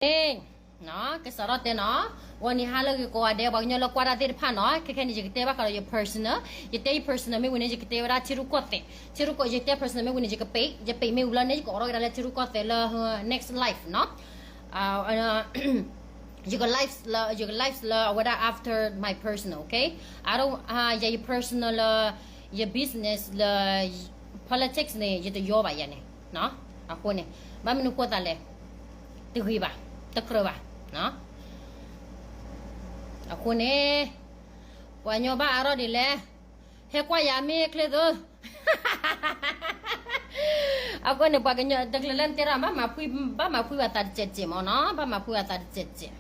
ကစးထီၣ်တဲနီၤ, ဂီၤနံၤဟါလၢအဂ့ၤကိးဂၤဒဲး ပှၤကညီလၢကွၢ်တၢ်သ့ၣ်တဖၣ်နီၤ, ခဲခဲန့ၣ် ယကတဲဘၣ်ဃးဒီးယ personal, ယတဲယ personal မ့ၢ်ဝံၤန့ၣ် ယကတဲဝဲဒၣ်ထံရူၢ်ကီၢ်သဲး, ထံရူၢ်ကီၢ် ယတဲ personal မ့ၢ်ဝံၤန့ၣ် ယက page, ယ page မ့ၢ်ဝံၤလီၤန့ၣ် ယကအိးထီၣ်ကဒါလၢထံရူၢ်ကီၢ်သဲးလၢ next live နီၤ. ယက live လၢ ယက live လၢအဝဲဒၣ် after my personal, okay? I don't, ယ personal လၢ ယ business လၢ politics န့ၣ် ယတယီဘၣ်ယၤန့ၣ်. အဃိန့ၣ် ဘၣ်မနုၤဃိသးလဲၣ်, တဂ့ၤဘၣ်, တကြၢးဘၣ်. အဃိန့ၣ် ပှၤကညီဘၣ်အါထီၣ်ဒ်လဲၣ်, ဟဲကွၢ်ယၤမ့ၢ်ချ့သု အဃိန့ၣ် ပှၤကညီတချုးလၢနတဲထီၣ် ဘၣ်မၤဖှံ, ဘၣ်မၤဖှံဘၣ်သးတစဲးစဲးမ့ၢ်နီၤ, ဘၣ်မၤဖှံဘၣ်သးတစဲးစဲး.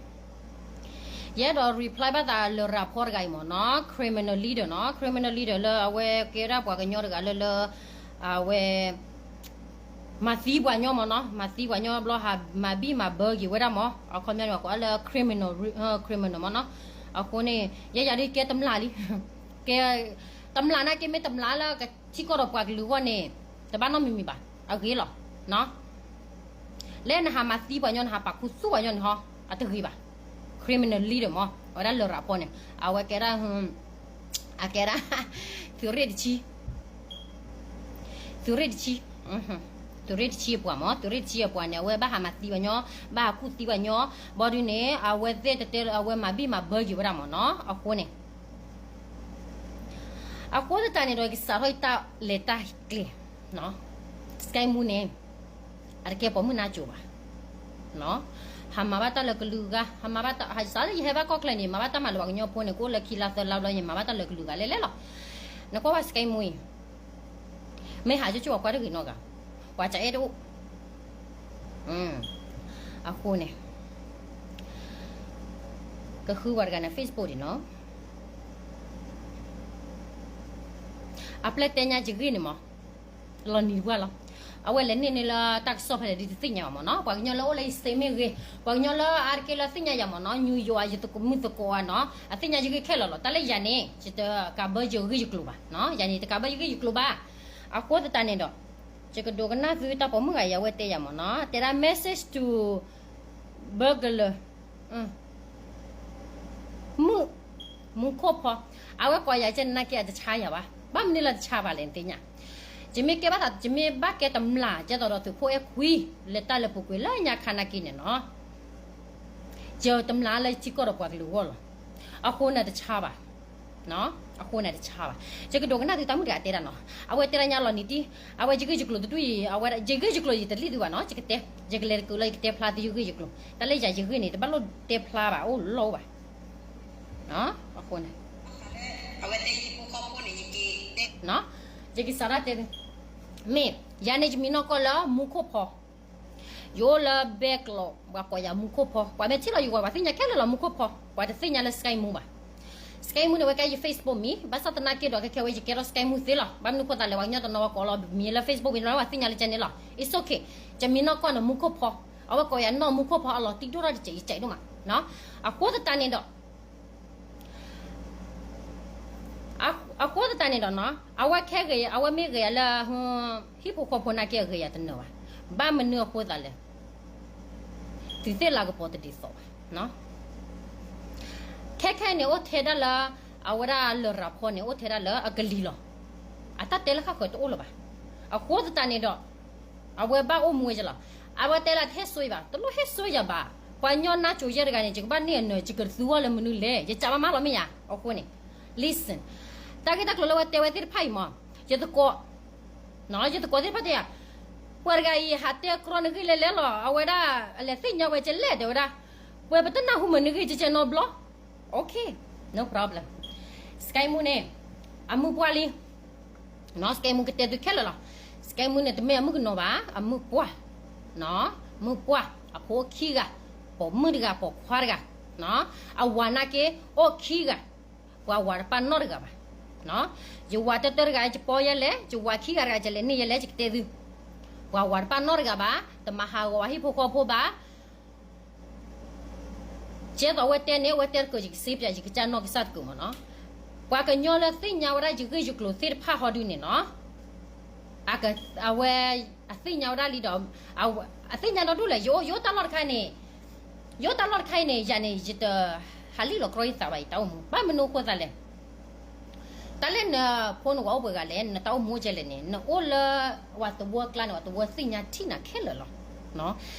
ယအဲၣ်ဒိး reply ဘၣ်သးလရာ်ဖီတဂၤအံၤမ့ၢ်နီၤ, criminal leader နီၤ, criminal leader လၢအဝဲကဲဒၣ်ပှၤကညီတဂၤလၢလၢ အဝဲ မၤသံပှၤကညီမ့ၢ်နီၤ, မၤသံပှၤကညီဘျီဟးမၤဘံၣ်မၤဘၢက့ၤဝဲဒၣ်မ့ၢ်, အခီပညီန့ၣ် ပှၤကိးလၢ criminal, criminal မ့ၢ်နီၤ. အဃိန့ၣ် ယဲယၤဒ်ကဲတမျၢ်လံ, ကဲ တမျၢ်နာ်က့ မ့ၢ်တမျၢ်လၢကထံကီၢ်ဒီးပှၤကလုာ်အဂီၢ်န့ၣ် တဘၣ်နီတမံၤမံၤဘၣ်, အဂ့ၤလီၤ. လၢနဟးမၤသံပှၤကညီ နဟးပာ်ခူသူၣ်ပှၤကညီန့ၣ်ဟီ, အတဂ့ၤဘၣ်. Criminal leader မ့ၢ် အဝဲဒၣ်လရာ်ဖီန့ၣ် အဝဲကဲဒၣ် အကဲဒၣ် သုးရ့ၣ်တဆံ, သုးရ့ၣ်တဆံ, သုးရ့ၣ်တဆံအပှၤမ့ၢ်, သုးရ့ၣ်တဆံအပှၤန့ၣ် အဝဲဘၣ်ဟးမၤသံပှၤကညီ, ဘၣ်ဟးခူသူၣ်ပှၤကညီ, ဘီဒုန့ၣ် အဝဲသ့ၣ်တတဲလၢအဝဲမၤဘံၣ်မၤဘၢက့ၤဝဲဒၣ်မ့ၢ်နီၤ. အဃိန့ၣ် အဃိသတးန့ၣ်ဒီး ကစးထီၣ်ယတၢ်လဲၤတၢ်ကျဲၤ, Sky Moo န့ၣ် အတကဲပိာ်မုၣ်နါစိၤဘၣ်. ဟးမၤဘၣ်တၢ်လၢကလုာ်ဂၤ, ဟးမၤဘၣ်တၢ်, စးလၢယဟဲဘၣ်ကီၢ်ချၢန့ၣ် မၤဘၣ်တၢ်မၤလၢပှၤကညီဖိန့ၣ် ကအိၣ်လၢခံလါသၢလါဘျီ ယမၤဘၣ်တၢ်လၢကလုာ်ဂၤလဲၣ်လဲၣ်လီၤ. နကွၢ်ဘၣ် Sky Moo အံၤ မ့ၢ်ဟးကၠိကၠိ ပှၤကွၢ်တဂ့ၤနီတဂၤ, ပှၤစံးအဲၣ်တအိၣ်. အဃိန့ၣ် ကဃုပှၤတဂၤန့ၣ် Facebook ဒံးနီၤ. အပျဲၢ်တဲညါယဂ့ၢ်န့ၣ်မ့ၢ် လီၤနံၤတပှၢ်လီၤ. အဝဲလဲၤန့ၢ်န့ၢ်လၢတၢ်ကစီၣ်ဖဲလဲၣ်ဒ်တသ့ၣ်ညါဘၣ်မ့ၢ်နီၤ. ပှၤကညီလၢအိၣ်လၢယစ့မ့ၢ်ဂ့ၤ, ပှၤကညီလၢအါတက့ၢ်လၢသ့ၣ်ညါယၤမ့ၢ်နီၤ, ညူယိၤဧါ ယသကိးမုၣ်သကိးဧါနီၤ, အသ့ၣ်ညါယဂ့ၢ်ခဲလၢာ်လီၤ. တၢ်လၢယၤန့ၣ် ယတကးဘၢယဂ့ၢ်ယကျိၤဘၣ်, ယၤန့ၣ် ယတကးဘၢယဂ့ၢ်ယကျိၤဘၣ်. အဃိသတးန့ၣ်ဒီး ယကဒိကနၣ်သုတၢ်ပိာ်မုၣ်ဂၤအံၤ အဝဲတဲယၤမ့ၢ်နီၤ, တဲဒၣ် message to burglar မုၢ်, မူခိၣ်ဖီ, အဝဲကိးယၤကဲန့ၣ်နာ်က့ အတဆါယၤဘၣ်. ဘၣ်မနုၤလၢတဆါဘၣ်လဲၣ် နသ့ၣ်ညါ. ယမ့ၢ်ကဲဘၣ်သး, ယမ့ၢ်ဘၣ်ကဲတမျၢ် ကဲသိးဒီးသုးခိၣ်အဲၣ်ခွံ လဲၤတၢ်လၢပူၤကွံာ်လၢညါခါနာ်က့န့ၣ်နီၤ, ယတမျၢ်လၢထံကီၢ်ဒီးပှၤကလုာ်အဂီၢ်လီၤ. အဃိန့ၣ်တဆါဘၣ်. အဃိန့ၣ်တဆါဘၣ်. ယကဒိကနၣ်သုတၢ်မုၣ်တဂၤတဲဒၣ်နီၤ, အဝဲတဲဒၣ်ညါလီၤနံၤတံၢ်, အဝဲယဂ့ၢ်ယကျိၤတဒူၣ်အံၤ, အဝဲယဂ့ၢ်ယကျိၤယတလံၣ်သုဘၣ်နီၤ, ယကတဲ, ယကလဲၤတကုးလၢ ယကတဲဖျါသုယဂ့ၢ်ယကျိၤ. တၢ်လၢယၤယဂ့ၢ်န့ၣ် တဘၣ်လိၣ်တဲဖျါဘၣ် အိၣ်လီၢ်ဘၣ်. အဃိန့ၣ် ယကစးဒၣ်တဲ, မ့ၢ်ယၤန့ၣ် ယမံၤနီၢ်ကီၢ်လၢမူခိၣ်ဖီ, ယအိၣ်လၢဘဲကျိး ပှၤကိးယၤမူခိၣ်ဖီ, ပှၤမ့ၢ်ထံၣ်လီၤယဂီၢ် ပှၤသ့ၣ်ညါခဲလၢာ်လီၤ မူခိၣ်ဖီ, ပှၤတသ့ၣ်ညါလၢ Sky Moo ဘၣ်. Sky Moo န့ၣ် အဝဲကဲယ Facebook မံၤ, ဘၣ်ဆၣ်သနာ်က့ဒီး ခဲခဲဝဲယကဲထီၣ် Sky Moo သ့လီၤ. ဘၣ်မနုၤဃိသးလဲၣ် ပှၤကညီတနီၤဝဲကိးလီၤမံၤလၢ Facebook မံၤလီၤ ပှၤသ့ၣ်ညါလၢကဲန့ၣ်လီၤ. It's okay. ယမံၤနီၢ်ကီၢ်န့ၣ် မူခိၣ်ဖီ, အဝဲကိးယၤနီၢ်မူခိၣ်ဖီအလီၤတံၢ်ဒိၣ်ထီၣ်တစဲး ယစဲးဒိၣ်မး. အဃိသတးန့ၣ်ဒီး အဃိသတးန့ၣ်ဒီးနီၤ, အဝဲခဲဂ့ၤ အဝဲမ့ၢ်ဂ့ၤယၤလၢ ဟံၣ်ဖိဃီဖိနာ်က့အဂ့ၤယၤတနၢၤဘၣ်. ဘၣ်မနုၤအဃိသးလဲၣ်, သုးသ့ၣ်လၤကပီၤတဒ်သိးဘၣ်. ခဲခဲန့ၣ်အိၣ်ထဲဒၣ်လၢ အဝဲဒၣ်လရာ်ဖီန့ၣ် အိၣ်ထဲဒၣ်လၢအကလံၤလီၤ. အတၢ်တဲလၢဃၣ်ဃၢၤတအိၣ်လၢၤဘၣ်. အဃိသတးန့ၣ်ဒီး အဝဲဘၣ်အိၣ်မူဝဲယလီၤ. အဝဲတဲလၢတဟဲစိယၤဘၣ်, တလိၣ်ဟဲစိယၤဘၣ်. ပှၤကညီနါစိၤယဲၢ်တဂၤန့ၣ် ယကဘၣ်န့ၢ်အနၢၤ ယကသူအီၤလၢမနုၤလဲၣ်. ယကးမးမးလီၤမ့ၢ်ယၤ. အဃိန့ၣ် listen, တၢ်ဂ့ၢ်တၢ်ကျိၤလၢဝဲတဲဝဲသ့ၣ်တဖၣ်အံၤမး, ယသကိး, ယသကိးသ့ၣ်တဖၣ်တဲယၤ, ပှၤတဂၤအံၤ ဟးတဲကြီနဂ့ၢ်လဲၤလဲၤလီၤ. အဝဲဒၣ် အလဲၤသ့ၣ်ညါဝဲကလဲၣ် တဲဝဲဒၣ်, ပှၤပတနၢ်ဟူမးနဂ့ၢ် ကကဲနီတဘျီ. Okay, no problem. Sky Moo န့ၣ် အမုၢ်ပှၢ်လံ. Sky Moo ကတဲသုခဲလၢာ်လီၤ. Sky Moo န့ၣ် တမ့ၢ်အမုၣ်ကနီၤဘၣ်, အမုၢ်ပှၢ်, မုၢ်ပှၢ်, အဖိခံဂၤ, ပိာ်မုၣ်တဂၤ ပိာ်ခွါတဂၤ, အဝၤနာ်က့ အိၣ်ခံဂၤ, ပှၤဝၤတပၢ်နီတဂၤဘၣ်. ယဝၤတၢတၢတဂၤ ယပီယဲလဲၣ်, ယဝၤခံဂၤတဂၤ ယလဲၤန့ၢ်ယဲလဲၣ် ယကတဲသု, ပှၤဝၤတပၢ်နီတဂၤဘၣ်, တမၤဟးဂီၤဝဲဟံၣ်ဖိဃီဖိဘၣ်. ကဲသိးဝဲတဲန့ၣ် အဝဲတဲတကၢၢ် ယကစ့ပၠး ယကစၢ်နီၢ်ကစၢ်တကၢၢ်မးနီၤ. ပှၤကညီလၢသ့ၣ်ညါဝဲဒၣ်ယဂ့ၢ်ယကျိၤသ့ၣ်တဖၣ်ဟီဒုန့ၣ်နီၤ, အဝဲ အသ့ၣ်ညါဝဲဒၣ်လံဒီး အသ့ၣ်ညါဒီဒူၣ်လဲၣ်, ယအိၣ်ယအိၣ်တၢ်လီၢ်တခါန့ၣ် ယအိၣ်တၢ်လီၢ်တခါအံၤန့ၣ် ယၤန့ၣ် ယတဟးလံၣ်လီၤကြီယသးဘၣ် ယတၢ်အိၣ်မူ ဘၣ်မနုၤအဃိသးလဲၣ်. တၢ်လၢနဖိနဝၤအိၣ်ပှဲၤဂၤလဲၣ်, နတၢ်အိၣ်မူကဲလဲၣ်န့ၣ် နအိၣ်လၢပှၤသဝီအကျါန့ၣ် ပှၤသဝီသ့ၣ်ညါထံၣ်နၤခဲလၢာ်လီၤ.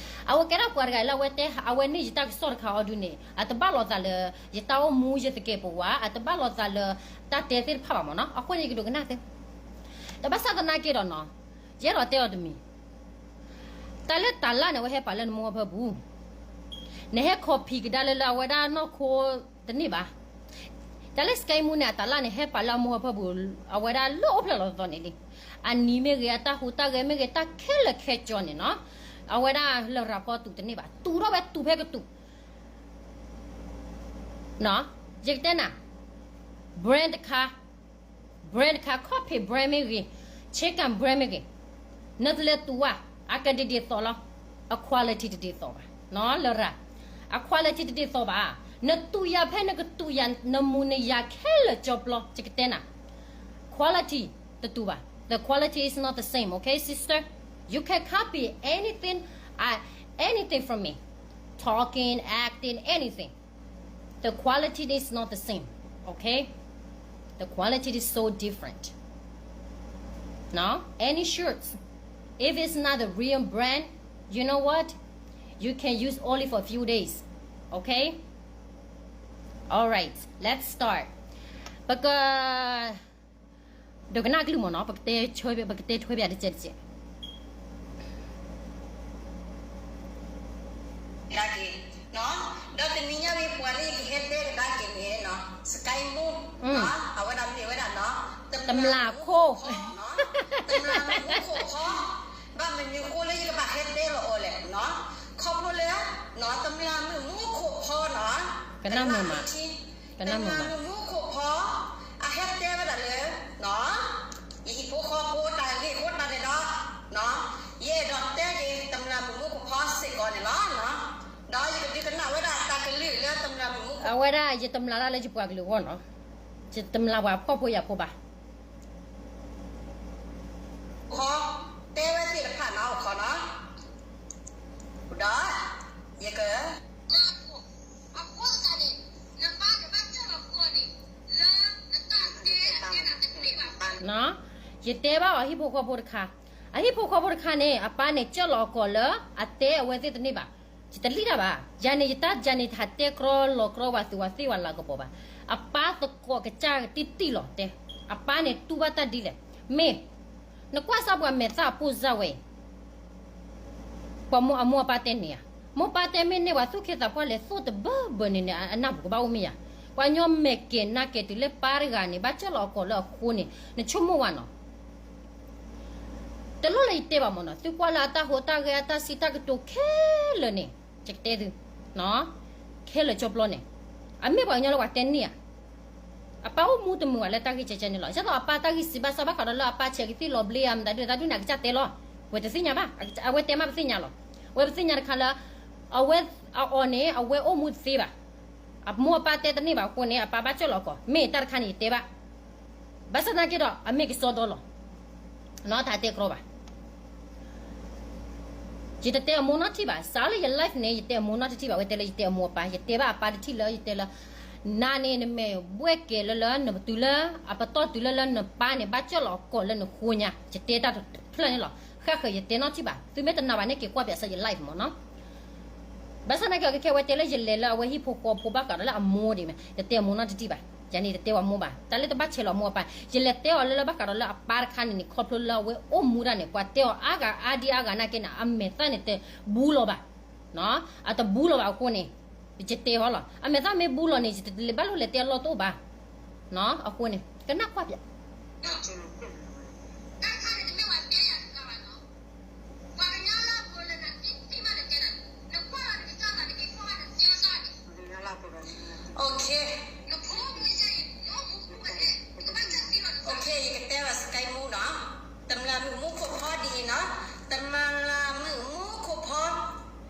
အဝဲကဲထီၣ်ပှၤတဂၤလၢအဝဲတဲ အဝဲန့ၢ်ယတၢ်ကစီၣ်တခါအီၤဒုန့ၣ် အတဘၣ်လိာ်သးလၢ ယတၢ်အိၣ်မူယသကဲးပဝး အတဘၣ်လိာ်သးလၢ တၢ်တဲသ့ၣ်တဖၣ်ဘၣ်မ့ၢ်နီၤ. အဃိန့ၣ် ယကဒိကနၣ်သ့ တဘၣ်ဆၣ်သနာ်က့ဒီးနီၤ ယအဲၣ်ဒိးတဲအီၤတမံၤ တၢ်လၢတၢ်လၢ်န့ၣ် အဝဲဟဲပာ်လၢနမိၢ်ဟၢဖၢပူၤ, နဟဲ copy ကဒါလၢလၢအဝဲဒၣ်နီၢ်ခိတန့ၢ်ဘၣ်. တၢ်လၢ scam မူန့ၣ် အတၢ်လၢ်န့ၣ် ဟဲပာ်လၢအမိၢ်ဟၢဖၢပူၤ အဝဲဒၣ်လၢအိၣ်ဖျဲၣ်လီၤသီန့ၣ်လံ. အနံၤမ့ၢ်ဂ့ၤ အတၢ်ဟူးတၢ်ဂဲၤမ့ၢ်ဂ့ၤ တၢ်ခဲလၢာ်ခဲဆ့န့ၣ်နီၤ အဝဲဒၣ်လရာ်ဖီတူာ်တန့ၢ်ဘၣ် တူာ်ထီၣ်ဝဲတူာ်ဖဲကတူာ် ယကတဲနၤ brand တခါ brand တခါ copy brand မ့ၢ်ဂ့ၤ ဆ့ကၤ brand မ့ၢ်ဂ့ၤ နတလဲၤတူာ်ဝဲ အကဒ်ဒ်သိးလီၤ. အ quality တဒ်သိးဘၣ် လရာ် အ quality တဒ်သိးဘၣ်. နတူာ်ယၤဖဲနကတူာ်ယၤ နမူၤနယၤခဲလၢာ်ကၠီပျီ ယကတဲနၤ quality တတူာ်ဘၣ် the quality is not the same, okay sister, you can copy anything, uh, anything from me, talking, acting, anything. The quality is not the same, okay? The quality is so different. No? Any shirts, if it's not a real brand, you know what? You can use only for a few days, okay? All right, let's start. ပက ဒိကနၣ်ကလုၢ်မ့ၢ်နီၤ ပကတဲထွဲ ပကတဲထွဲပျးတစဲးတစဲး က့ၤ ဒီးတနံၤညါအံၤ ပှၤလၢယကဟဲတဲကဒါက့ၤန့ၣ် စကဲမူ အဝဲဒၣ်မ့ၢ်ဝဲဒၣ်နီၤ တမျၢ်ခိၣ် တမျၢ်မုၣ်မူခိၣ်ဖီ ဘၣ်မနုၤအဃိလၢယကဘၣ်ဟဲတဲလီၤအီၤလဲၣ်နီၤ ခီဖျိလၢ တမျၢ်မုၣ်မူခိၣ်ဖီနီၤ ကနၣ်မုာ်မး တမျၢ်မုၣ်မူခိၣ်ဖီ အဟဲတဲဝဲဒၣ်လၢ ယဟံၣ်ဖိဃီဖိတၢ်ဂ့ၢ်ဖိတၢ်န့ၣ်ဒီး ယအဲၣ်ဒိးတဲက့ၤ တမျၢ်မုၣ်မူခိၣ်ဖီစ့ၢ်ကီးန့ၣ်လီၤ. ဒီးယကဒုးကနၣ်ဝဲဒၣ်တၢ်ကလုၢ်လၢတမျၢ်မုၣ်မူခိၣ် အဝဲဒၣ်ယတမျၢ်တၢ်လၢယပှၤကလုာ်အဂီၢ်နီၤ ယတမျၢ်ပှၤဖှီၣ်ဖိယာ်ဖိဘၣ် ခီ တဲဝဲသ့ၣ်တဖၣ်နီၤ ခီနီၤ ဒီး ယက ယတဲဘၣ်အီၤဟံၣ်ဖိဃီဖိတခါ အဟံၣ်ဖိဃီဖိတခါန့ၣ် အပၢ်န့ၣ် ကၢၢ်လီၤအကိာ်လၢ အတဲအဝဲသ့ၣ်တန့ၢ်ဘၣ် ယတလံၣ်တၢ်ဘၣ် ယၤန့ၣ် ယတၢ်ယၤန့ၣ် တဟးတဲကြီလီၤကြီဝဲသ့ၣ်ဝဲလၤကပီၤဘၣ် အပၢ်သကိးကစၢ်တံၢ်တံၢ်လီၤတဲ အပၢ်န့ၣ်တူၢ်ဘၣ်တၢ်ဒ်လဲၣ် မ့ၢ် နကွၢ်စၢ်ပှၤမဲာ်သၣ်အပိၢ်စၢ်ဝဲအံၤ ပှၤမိၢ်အမိၢ်အပၢ်တဲန့ၣ်ဧါ မိၢ်ပၢ်တဲမ့ၢ်န့ၢ်ပှၤသူၣ်က့သးပှၢ်လဲၤသိၣ်တဘၢဘၢန့ၣ်န့ၣ် အနၢ်ပူၤကဘၣ်အိၣ်မ့ၢ်ယၤ ပှၤညီမဲာ်ကဲၤနါကဲၤတုၤလၢပၢ်တဂၤန့ၣ် ဘၣ်ကၢၢ်လီၤအကိာ်လၢအဃိန့ၣ် နဆိကမိၣ်ဝဲနီၤ တလိၣ်လၢယတဲဘၣ်မ့ၢ်နီၤ သုကွၢ်လၢအတၢ်ဟူးတၢ်ဂဲၤအတၢ်စံးတၢ်ကတိၤခဲလၢာ်န့ၣ် ယကတဲသု ခဲလၢာ်ကၠီပျီန့ၣ် အမ့ၢ်ပှၤကညီလၢပှၤတဲန့ၢ်ဧါ အပၢ်အိၣ်မူတမုာ်ဘၣ်လၢတၢ်ဂ့ၢ်ကဲကဲန့ၣ်လီၤ ဒ်သိးအပၢ်တၢ်ဂ့ၢ်စံးဘၣ်စၢ်ဘၣ်ဃးဒီးလၢအပၢ်ဆဲးကသံၣ်လီၤဘျ့ဧါ မတၤဒုးတၢ်ဒုးန့ၣ် အကစၢ်တဲလီၤ ဝဲတသ့ၣ်ညါဘၣ် အဝဲတဲမ့ၢ်ပသ့ၣ်ညါလီၤ ဝဲပသ့ၣ်ညါတခါလၢ အဝဲ အအီၤန့ၣ် အဝဲအိၣ်မူတသ့ဘၣ် အမိၢ်အပၢ်တဲတန့ၢ်ဘၣ်အဃိန့ၣ် အပၢ်ဘၣ်ကၢၢ်လီၤအကိာ် မ့ၢ်တၢ်တခါန့ၣ်ယတဲဘၣ် ဘၣ်ဆၣ်သနာ်က့ဒီး အမ့ၢ်ကစီဒီလီၤ နီၢ်တၢ်တဲကြီဘၣ် ယတတဲအမိၢ်နီတထံၣ်ဘၣ် စးလၢယ live န့ၣ် ယတဲအမိၢ်နီတထံၣ်ဘၣ် ဝဲတဲလၢယတဲအမိၢ်အပၢ် ယတဲဘၣ်အပၢ်တထံၣ်လၢယတဲလၢ နၤန့ၣ် နမဲာ်ဘှဲၣ်ကဲၤလၢလၢ နပတုၤလၢ အပတီၢ်တုၤလၢလၢနပၢ်န့ၣ် ဘၣ်ကၢၢ်လီၤအကိာ်လၢနဃိညါ ယတဲတၢ်တဖျၢၣ်န့ၣ်လီၤ ဃၣ်ဃၢၤယတဲနီတထံၣ်ဘၣ် သုမ့ၢ်တနာ်ဘၣ်န့ၣ် က့ၤကွၢ်ပၠးစၢၤယ live မ့ၢ်နီၤ ဘၣ်ဆၣ်သနာ်က့ ခဲဝဲတဲလၢယလဲၤလၢအဝဲဟံၣ်ဖိဃီဖိဘၣ်ဃးဒီးလၢအမိၢ်ဒံးမ့ၢ် ယတဲအမိၢ်နီတထံၣ်ဘၣ် ယၤန့ၣ် ယတတဲဝဲအမိၢ်ဘၣ် တၢ်လၢတဘၣ်ဆဲးလီၤအမိၢ်အပၢ် ယလဲၤတဲအီၤလၢလၢဘၣ်ဃးဒီးလၢအပၢ်တခါန့ၣ်န့ၣ် ခီဖျိလၢအဝဲအိၣ်မူဒၣ်န့ၣ် ပှၤတဲအီၤအါဂၤအါဒံအါဂၤနာ်က့န့ၣ် အမဲာ်သၣ်န့ၣ်တဘူလီၤဘၣ် အတဘူလီၤဘၣ်အဃိန့ၣ် ယတဲဟီလီၤ အမဲာ်သၣ်မ့ၢ်ဘူလီၤန့ၣ် ယတလဲၤဘၣ်လိၣ်လဲၤတဲအလီၢ်တအိၣ်ဘၣ် အဃိန့ၣ် ကနၣ်ကွၢ်ပၠး ယကတဲဘၣ် စကဲမူနီၤ တမျၢ်မုၣ်မူခိၣ်ဖီဒ်အံၤနီၤ တမျၢ်မုၣ်မူခိၣ်ဖီ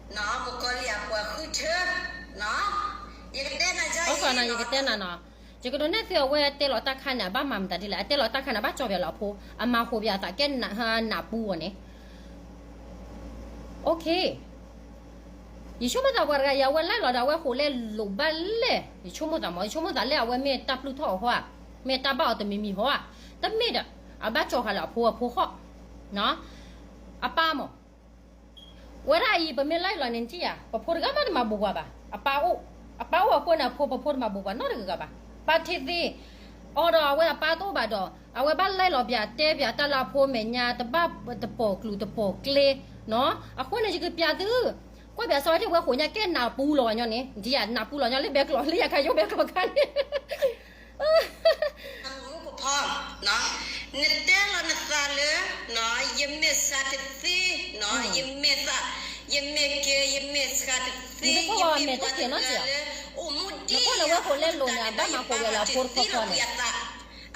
မုၣ်ကီၤလံၢ်အပှၤဃုထၢ ယကတဲနၤ ယကတဲနၤနီၤ ယကဒိးနဲၣ်သုအဝဲတဲလီၤတၢ်ခါန့ၣ် အဘၣ်မၤမတၤဒ်လဲၣ် အတဲလီၤတၢ်ခါန့ၣ် အဘၣ်ကၠီပၠးလီၤအဖိ အမၤဟူးပၠးအသးကဲနးပူအီၤန့ၣ် okay ယဆိကမိၣ်သးပှၤတဂၤအံၤ အဝဲလၢလီၤဒီး အဝဲဃိးလဲလိာ်ဘၣ်လဲၣ်, ယဆိကမိၣ်သးမး, ယဆိကမိၣ်သးလၢအဝဲမ့ၢ်တၢ်ပျုၢ်ထီၣ်အီၤဟီဧါ, မ့ၢ်တၢ်ဘၣ်အီၤတမံၤမံၤဟီဧါ, တမ့ၢ်ဒီး အဘၣ်ကၠီၤဃာ်လၢအဖိအဖိဃီ, အပၢ်မး, ဝဲဒၣ်အံၤ ပမ့ၢ်လၢလီၤန့ၣ်ထံၣ်ဧါ, ပဖိတဂၤမးတမၤဘူးပှၤဘၣ်, အပၢ်အိၣ်, အပၢ်အိၣ်အဃိန့ၣ် အဖိ ပဖိတမၤဘူးပှၤနီတဂၤဘၣ်, ပၢ်ထံၣ်သ့ၣ် အီၤဒီးအဝဲအပၢ်တအိၣ်ဘၣ်ဒီး အဝဲဘၣ်လဲလိာ်ပၠးတဲပၠးတၢ်လၢအဖိမဲာ်ညါ တဘၣ်တပိာ်ကျူၤတပိာ်ကျဲနီၤ, အဃိန့ၣ် ယကပၠးသု ကွၢ်ပၠးစီဝဲထံၣ်ဝဲဃိးညါကဲနးပူၤလီၤဝဲညီန့ၣ်, ဒ်ယနးပူၤလီၤညီလၢဘဲကျိး လၢယခါယိၣ်ဘဲကျိးခါန့ၣ် မူခိၣ်ဖီ, နတဲလီၤနသးလၢ ယမဲာ်ဆှးတသ့, ယမဲာ်သး, ယမဲာ်ကဲ, ယမဲာ်ဆှးတသ့, ယမ့ၢ်ပှၤတဂၤလၢ အိၣ်မူဒ်ယၤ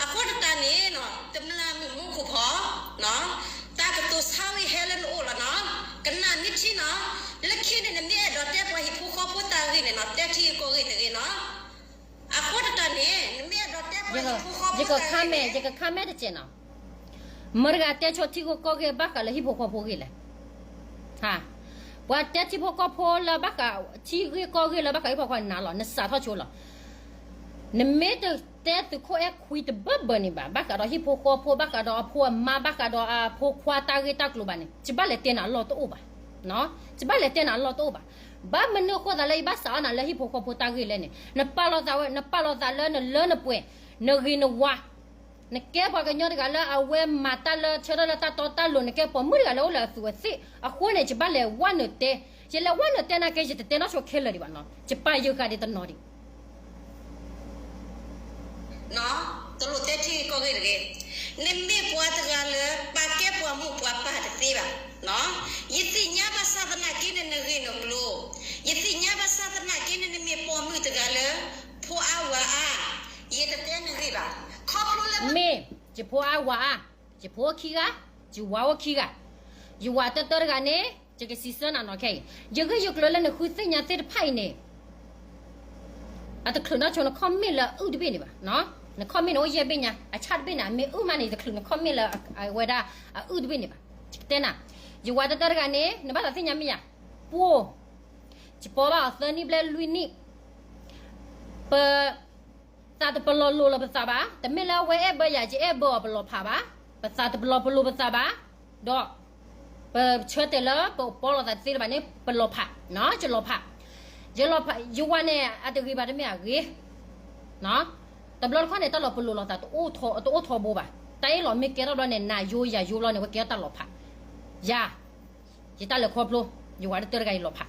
အဃိတၢ်န့ၣ် တမုၢ်လၢ်မုာ်မူခိၣ်ဖီ, တၢ်ကတိၤဆါဝံၤဟဲလၢနအိၣ်လီၤနီၤ, ကနၣ်မ့ၢ်ထံနီၤ, လၢခံန့ၣ် နမ့ၢ်အဲၣ်ဒိးတဲပှၤဟံၣ်ဖိဃီဖိတၢ်ဂ့ၢ်န့ၣ်နီၤ, တဲထံဂ့ၢ်ကီၢ်ဂ့ၢ်တဂ့ၤနီၤ, အဃိတၢ်န့ၣ် နမ့ၢ်အဲၣ်ဒိးတဲပှၤဟံၣ်ဖိဃီဖိတၢ်ဂ့ၢ်န့ၣ် ယကခါမဲာ်တစဲးနီၤ, မတၤတဂၤတဲဆိထံဂ့ၢ်ကီၢ်ဂ့ၢ်ဘၣ်ဃးလၢဟံၣ်ဖိဃီဖိဂ့ၢ်လဲၣ်, ပှၤတဲထံဖိကီၢ်ဖိလၢဘၣ်ဃး ထံဂ့ၢ်ကီၢ်ဂ့ၢ်လၢဘၣ်ဃးဟံၣ်ဖိဃီဖိန့ၣ်လီၤ, နစးထီၣ်ဆိလီၤ, နမ့ၢ်တတဲသုးခိၣ်အဲၣ်ခွံတဘၢဘၢန့ၣ်ဘၣ်, ဘၣ်ဃးဒီးဟံၣ်ဖိဃီဖိ ဘၣ်ဃးဒီးအဖိအမါ ဘၣ်ဃးဒီးအဖိခွါတၢ်ဂ့ၢ်တၢ်ကျိၤဘၣ်န့ၣ် ယဘၣ်လဲၤတဲနၤအလီၢ်တအိၣ်ဘၣ်, ယဘၣ်လဲၤတဲနၤအလီၢ်တအိၣ်ဘၣ်, ဘၣ်မနုၤအဃိသးလၢယဘၣ်စးအီၣ်နၤလၢဟံၣ်ဖိဃီဖိတၢ်ဂ့ၢ်လဲၣ်န့ၣ်, နပာ်လီၤသးဝဲ နပာ်လီၤသးလၢနလၢနပှဲၤ, နဂ့ၤနဝါ နကဲပှၤကညီတဂၤလၢအဝဲမၤတၢ်လၢဆၢထၢၣ်လၢတၢ်တီတၢ်လိၤ, နကဲပိာ်မုၣ်တဂၤလၢအိၣ်လၢအသူးအသ့ၣ်, အဃိန့ၣ် ယဘၣ်လဲၤဝဲနုာ်တဲ, ယလဲၤဝဲနုာ်တဲနာ်က့ ယတတဲနီၣ်ဆိခဲလၢာ်ဒံးဘၣ်နီၤ, ယပာ်ယုာ်ဃာ်ဒံးတနီၤဒံး တလိၣ်တဲထံဂ့ၢ်ကီၢ်ဂ့ၢ်တဂ့ၤ, နမ့ၢ်ပှၤတဂၤလၢ ပာ်ကဲပှၤမိၢ်ပှၤပၢ်တသ့ဘၣ်, ယသ့ၣ်ညါဘၣ်ဆၣ်သနာ်က့န့ၣ်နဂ့ၤနကျိၤ, ယသ့ၣ်ညါဘၣ်ဆၣ်သနာ်က့န့ၣ် နမ့ၢ်ပိာ်မုၣ်တဂၤလၢ ဖိအါဝၤအါ, ယတတဲနဂ့ၢ်ဘၣ်, ခီဖျိလၢ မ့ၢ်ယဖိအါဝၤအါ, ယဖိခံဂၤ, ယဝၤအိၣ်ခံဂၤ, ယဝၤတၢတၢတဂၤန့ၣ် ယကစံးဆၢနၤနီၤခဲအံၤ, ယဂ့ၢ်ယကျိၤလၢနဃုသ့ၣ်ညါသ့ၣ်တဖၣ်အံၤန့ၣ် အတချုးနီၣ်ဆိန comment လၢအအုၣ်တဘ့ၣ်န့ၣ်ဘၣ်, န comment န့ၣ်အိၣ်ယဲၢ်ဘ့ၣ်ညါ, အဆၣ်တဘ့ၣ်န့ၣ် အမ့ၢ်အုၣ်မးန့ၣ် ယတချုးန comment လၢအဝဲဒၣ်အအုၣ်တဘ့ၣ်န့ၣ်ဘၣ်, ယကတဲနၤ, ယဝၤတၢတၢတဂၤန့ၣ် နဘၣ်သးသ့ၣ်ညါမ့ၢ်ယၤ, ပှိၢ်, ယပိာ်ဘၣ်အီၤသၢနံၣ်ဘျဲၣ်လွံၢ်နံၣ်, ပ သးတပလီၤလိၤလီၤပသးဘၣ်, တမ့ၢ်လၢအဝဲအဲၣ်ဘၢယၤ ယအဲၣ်ဘၢအီၤပလီၤဖးဘၣ်, ပသးတပလီၤပလိၤပသးဘၣ်, ဒီး ပဆၢတဲာ်လၢပပိာ်လီၤသးတသ့လၢၤဘၣ်န့ၣ် ပလီၤဖး, ယလီၤဖး, ယလီၤဖး, ယဝၤန့ၣ် အတဂ့ၤဘၣ်တမ့ၢ်အဂ့ၤ, တဘျီတခီၣ်န့ၣ် တၢ်လီၤပလိၤလီၤသး တအိၣ်ထီဘိဘၣ်, တၢ်အ့ၣ်လိာ်မ့ၢ်ကဲထီၣ်ဘျီန့ၣ် နၤယိယၤယိဘျီန့ၣ် ဝဲကဲထီၣ်တၢ်လီၤဖး, ယၤ ယတၢ်လဲၤခီဖျိ, ယဝၤတၢတၢတဂၤယလီၤဖး,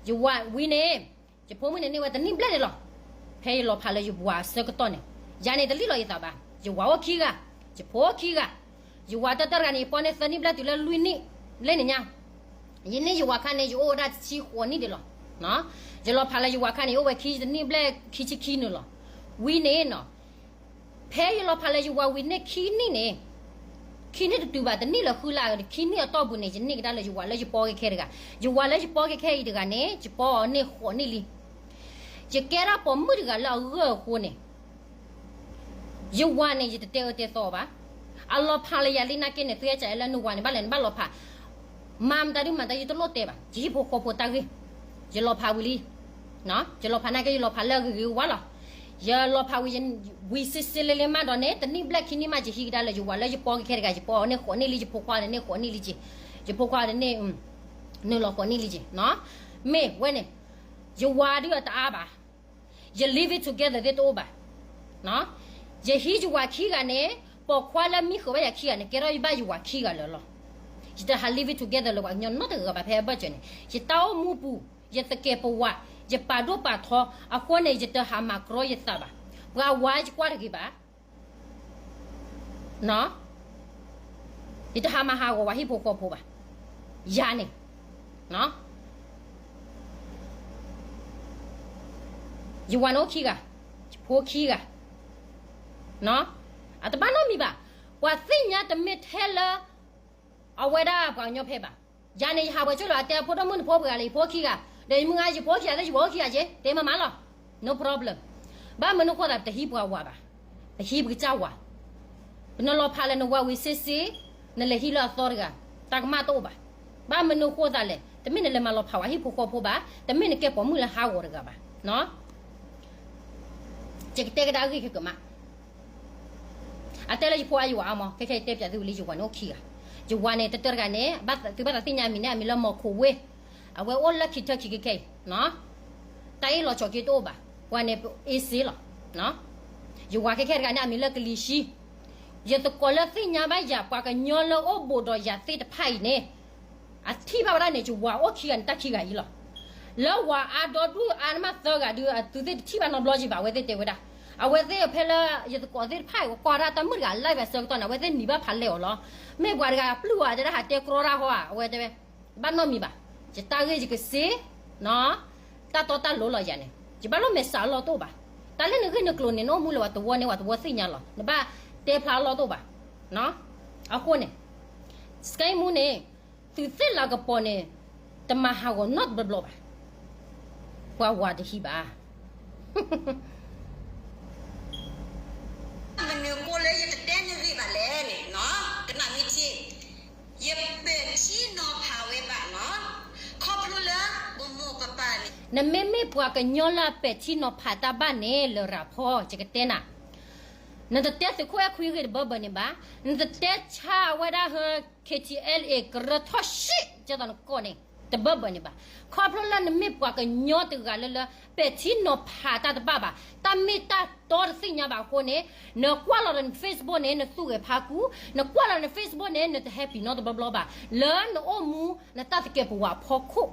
ယဝၤဝံၤန့ၣ် ယဖိမုၣ်န့ၣ်န့ၢ်ဝဲတနံၣ်ဘျဲၣ်န့ၣ်လီၤ, ဖဲယလီၤဖးလၢယဝၤအဆၢကတီၢ်န့ၣ်, ယၤန့ၣ်တလံၣ်လီၤယသးဘၣ်, ယဝၤအိၣ်ခံဂၤ, ယဖိခံဂၤ, ယဝၤတၢတၢတဂၤန့ၣ် ယပိာ်န့ၢ်သၢနံၣ်ဘျဲၣ်တုၤလၢလွံၢ်နံၣ်, လၢန့ၣ်ညါ, ယန့ၢ်ယဝၤခါန့ၣ် ယအိၣ်ဝဲဒၣ်တဆံဃိးနံၣ်ဒံးလီၤ, ယလီၤဖးလၢယဝၤခါန့ၣ် ယအိၣ်ဝဲခံတနံၣ်ဘျဲၣ်ခံဆံခံနံၣ်လီၤ, ဝံၤန့ၣ်နီၤ ဖဲယလီၤဖးလၢယဝၤဝံၤန့ၢ်ခံနံၣ်န့ၣ်, ခံနံၣ်တတုၤဘၣ် တနံၣ်လၢဃုလါ ခံနံၣ်အတီၢ်ပူၤန့ၣ် ယန့ၢ်ကဒါလၢယဝၤလၢယပိာ်ကဲခဲတဂၤ, ယဝၤလၢယပိာ်ကဲခဲအံၤတဂၤန့ၣ် ယပိာ်အီၤန့ၢ်ဃိးနံၣ်လံ, ယကဲဒၣ်ပိာ်မုၣ်တဂၤလၢအဂၢၢ်အဃိန့ၣ် ယဝၤန့ၣ် ယတတဲအၢတဲသီအီၤဘၣ်, အလီၤဖးလၢယၤလံနာ်က့န့ၣ် သုအဲၣ်ကၠးလၢနဝၤန့ၣ် ဘၣ်လဲၣ်နဘၣ်လီၤဖး မၤမတၤဒုမၤတၢ် ယတလိၣ်တဲဘၣ်, ယဟံၣ်ဖိဃီဖိတၢ်ဂ့ၢ်, ယလီၤဖးဝံၤလံ, ယလီၤဖးနာ်က့ ယလီၤဖးလၢအဂ့ၤဂ့ၤဝါလီၤ, ယလီၤဖးဝံၤ ဝံၤစ့စ့လ့လ့မးဒီးန့ၣ် တနံၣ်ဘျဲၣ်ခံနံၣ်မး ယဟံးကဒါလၢယဝၤလၢယပိာ်ကဲခဲတဂၤ, ယပိာ်အီၤန့ၢ်ဃိးနံၣ်လံ, ယဖိခွါန့ၣ်န့ၢ်ဃိးနံၣ်လံက့, ယဖိခွါန့ၣ်န့ၢ် နုာ်လီၤဃိးနံၣ်လံက့, မ့ၢ်ဝဲန့ၣ်, ယဝၤဒုးအတအါဘၣ် ယ live it together သ့ၣ်တအိၣ်ဘၣ်, ယဟံးယဝၤခံဂၤန့ၣ် ပိာ်ခွါလၢမံဃုာ်ဘၣ်ယၤခံဂၤန့ၣ် ကဲထီၣ်ဘၣ်ယဝၤခံဂၤလၢာ်လီၤ, ယတဟး live it together လၢပှၤကညီနီတဂၤဘၣ် ဖဲအဘၢၣ်စၢၤန့ၣ်, ယတၢ်အိၣ်မူပူၤ, ယသကဲးပဝး, ယပာ်ဒိၣ်ပာ်ထီ, အဃိန့ၣ် ယတဟးမၤကြီယသးဘၣ်, ပှၤဝၤယကွၢ်တဂ့ၤဘၣ် ယတဟးမၤဟးဂီၤဝဲဟံၣ်ဖိဃီဖိဘၣ်, ယၤန့ၣ်, ယဝၤန့ၣ်အိၣ်ခံဂၤ, ယဖိခံဂၤ, အတဘၣ်နီတမံၤဘၣ်, ပှၤသ့ၣ်ညါတမ့ၢ်ထဲလၢ အဝဲဒၣ်ပှၤကညီဖဲဘၣ်, ယၤန့ၣ် ယဟးဝဲဆိလီၤ အတဲအဖိဒိၣ်မုၣ်နဖိပှဲၤဂၤလၢယဖိခံဂၤ, ဒီးယမုၢ်ဂၤယဖိခံဂၤလၢယဝၤအိၣ်ခံဂၤက့, တဲမၤမၤလီၤ, no problem, ဘၣ်မနုၤဃိသး တဟံးပှၤဝၤဘၣ်, ပဟံးပကစၢ်ဝၤ, ပနလီၤဖးလၢနဝၤဝံၤစ့စ့, နလဲၤဟံးလၢအသီတဂၤ, တၢ်ကမၣ်တအိၣ်ဘၣ်, ဘၣ်မနုၤဃိသးလဲၣ်, တမ့ၢ်နလဲၤမၤလီၤဖးဝဲဟံၣ်ဖိဃီဖိဘၣ်, တမ့ၢ်နကဲပိာ်မုၣ်လၢဟးဂီၤတဂၤဘၣ်. ယကတဲကဒါအဂ့ၢ်ခဲကမး, အတဲလၢယဖိအါယဝၤအါမး, ခဲခဲယတဲပၠးသုလံ ယဝၤန့ၣ်အိၣ်ခံဂၤ, ယဝၤန့ၣ် တတၢတဂၤန့ၣ် သုဘၣ်သးသ့ၣ်ညါအမံၤန့ၣ် အမံၤလၢမီၤခိၣ်ဝ့ၢ်, အဝဲအိၣ်လၢ Kentucky ခဲခဲအံၤ, တၢ်အ့ၣ်လိာ်ဆိးက့တအိၣ်ဘၣ်, ပှၤန့ၣ် easy လီၤ. ယဝၤခဲခဲတဂၤန့ၣ် အမံၤလၢကလံၤဆှံ, ယသကိးလၢသ့ၣ်ညါဘၣ်ယၤ ပှၤကညီလၢအိၣ်ဘူးဒီးယၤသ့ၣ်တဖၣ်အံၤန့ၣ် အထံၣ်ဘၣ်ဝဲဒၣ်န့ၣ် ယဝၤအိၣ်ခံဂၤန့ၣ် တၢ်ခံဂၤအံၤလီၤ. လၢဝၤအါဒီဒူၣ်အါမးသၢဂၤဒုး အသုသ့ၣ်တထံၣ်ဘၣ်နီတဘျီကံဘၣ် အဝဲသ့ၣ်တဲဝဲဒၣ်, အဝဲသ့ၣ်ဖဲလၢ ယသကိးသ့ၣ်တဖၣ်အံၤ ကွၢ်ဒၣ်တၢ်မုၣ်တဂၤ live အဆၢကတီၢ်န့ၣ် အဝဲသ့ၣ်နံၤဘၣ်ဖးလဲၢ်အီၤလီၤ. မ့ၢ်ပှၤတဂၤပျုၢ်အီၤတဲဒၣ် ဟးတဲကြီတၢ်ဟီဧါ အဝဲတဲဝဲ, ဘၣ်နီတမံၤဘၣ်, ယတၢ်ဂ့ၢ်ယကစ့ တၢ်တီတၢ်လိၤလီၤယၤန့ၣ် ယဘၣ်လိၣ်မဲာ်ဆှးအလီၢ်တအိၣ်ဘၣ်. တၢ်လၢနဂ့ၢ်နကျိၤန့ၣ် နအိၣ်မူလၢၤဝဲတဝီန့ၣ် ဝဲတဝီသ့ၣ်ညါလီၤ, နဘၣ်တဲဖျါအလီၢ်တအိၣ်ဘၣ်. အဃိန့ၣ် စကဲမူန့ၣ် သုသ့ၣ်လၤကပီၤန့ၣ် တမၤဟးဂီၤနီတဘျီဘျီဘၣ်, ပှၤဝၤတဟံးဘၣ်. မနုၤကိးလၢယတတဲနဂ့ၢ်ဘၣ်လဲၣ်န့ၣ်, ကနၣ်မ့ၢ်ထံ, ယပဲာ်ထံနီၤဖးဝဲဘၣ်နီၤ, ခီဖျိလၢပမိၢ်ပပၢ်န့ၣ် နမ့မ့ၢ်ပှၤကညီလၢအပဲာ်ထံနီၤဖးတၢ်ဘၣ်န့ၣ် လရာ်ဖီ ယကတဲနၤ, နတတဲသုးခိၣ်အဲၣ်ခွံဂ့ၢ်တဘၢဘၢန့ၣ်ဘၣ်, နတတဲဆါဝဲဒၣ်ဟၢ KTLA ကရၢထီၣ်ရှံၣ် ကဲသိးနကိးန့ၣ် တဘၢဘၢန့ၣ်ဘၣ်. ခီဖျိလၢနမ့ၢ်ပှၤကညီတဂၤလၢလၢ ပဲာ်ထံနီၤဖးတၢ်တဘၣ်ဘၣ်, တၢ်မ့ၢ်တၢ်တီတသ့ၣ်ညါဘၣ်အဃိန့ၣ်, နကွၢ်လီၤဒီးန Facebook န့ၣ် နသူၣ်ဂဲၤဖးကူ, နကွၢ်လီၤန Facebook န့ၣ် နတ happy နီတဘျီဘျီဘၣ် လၢနအိၣ်မူနတၢ်သကဲးပဝးအဖီခိၣ်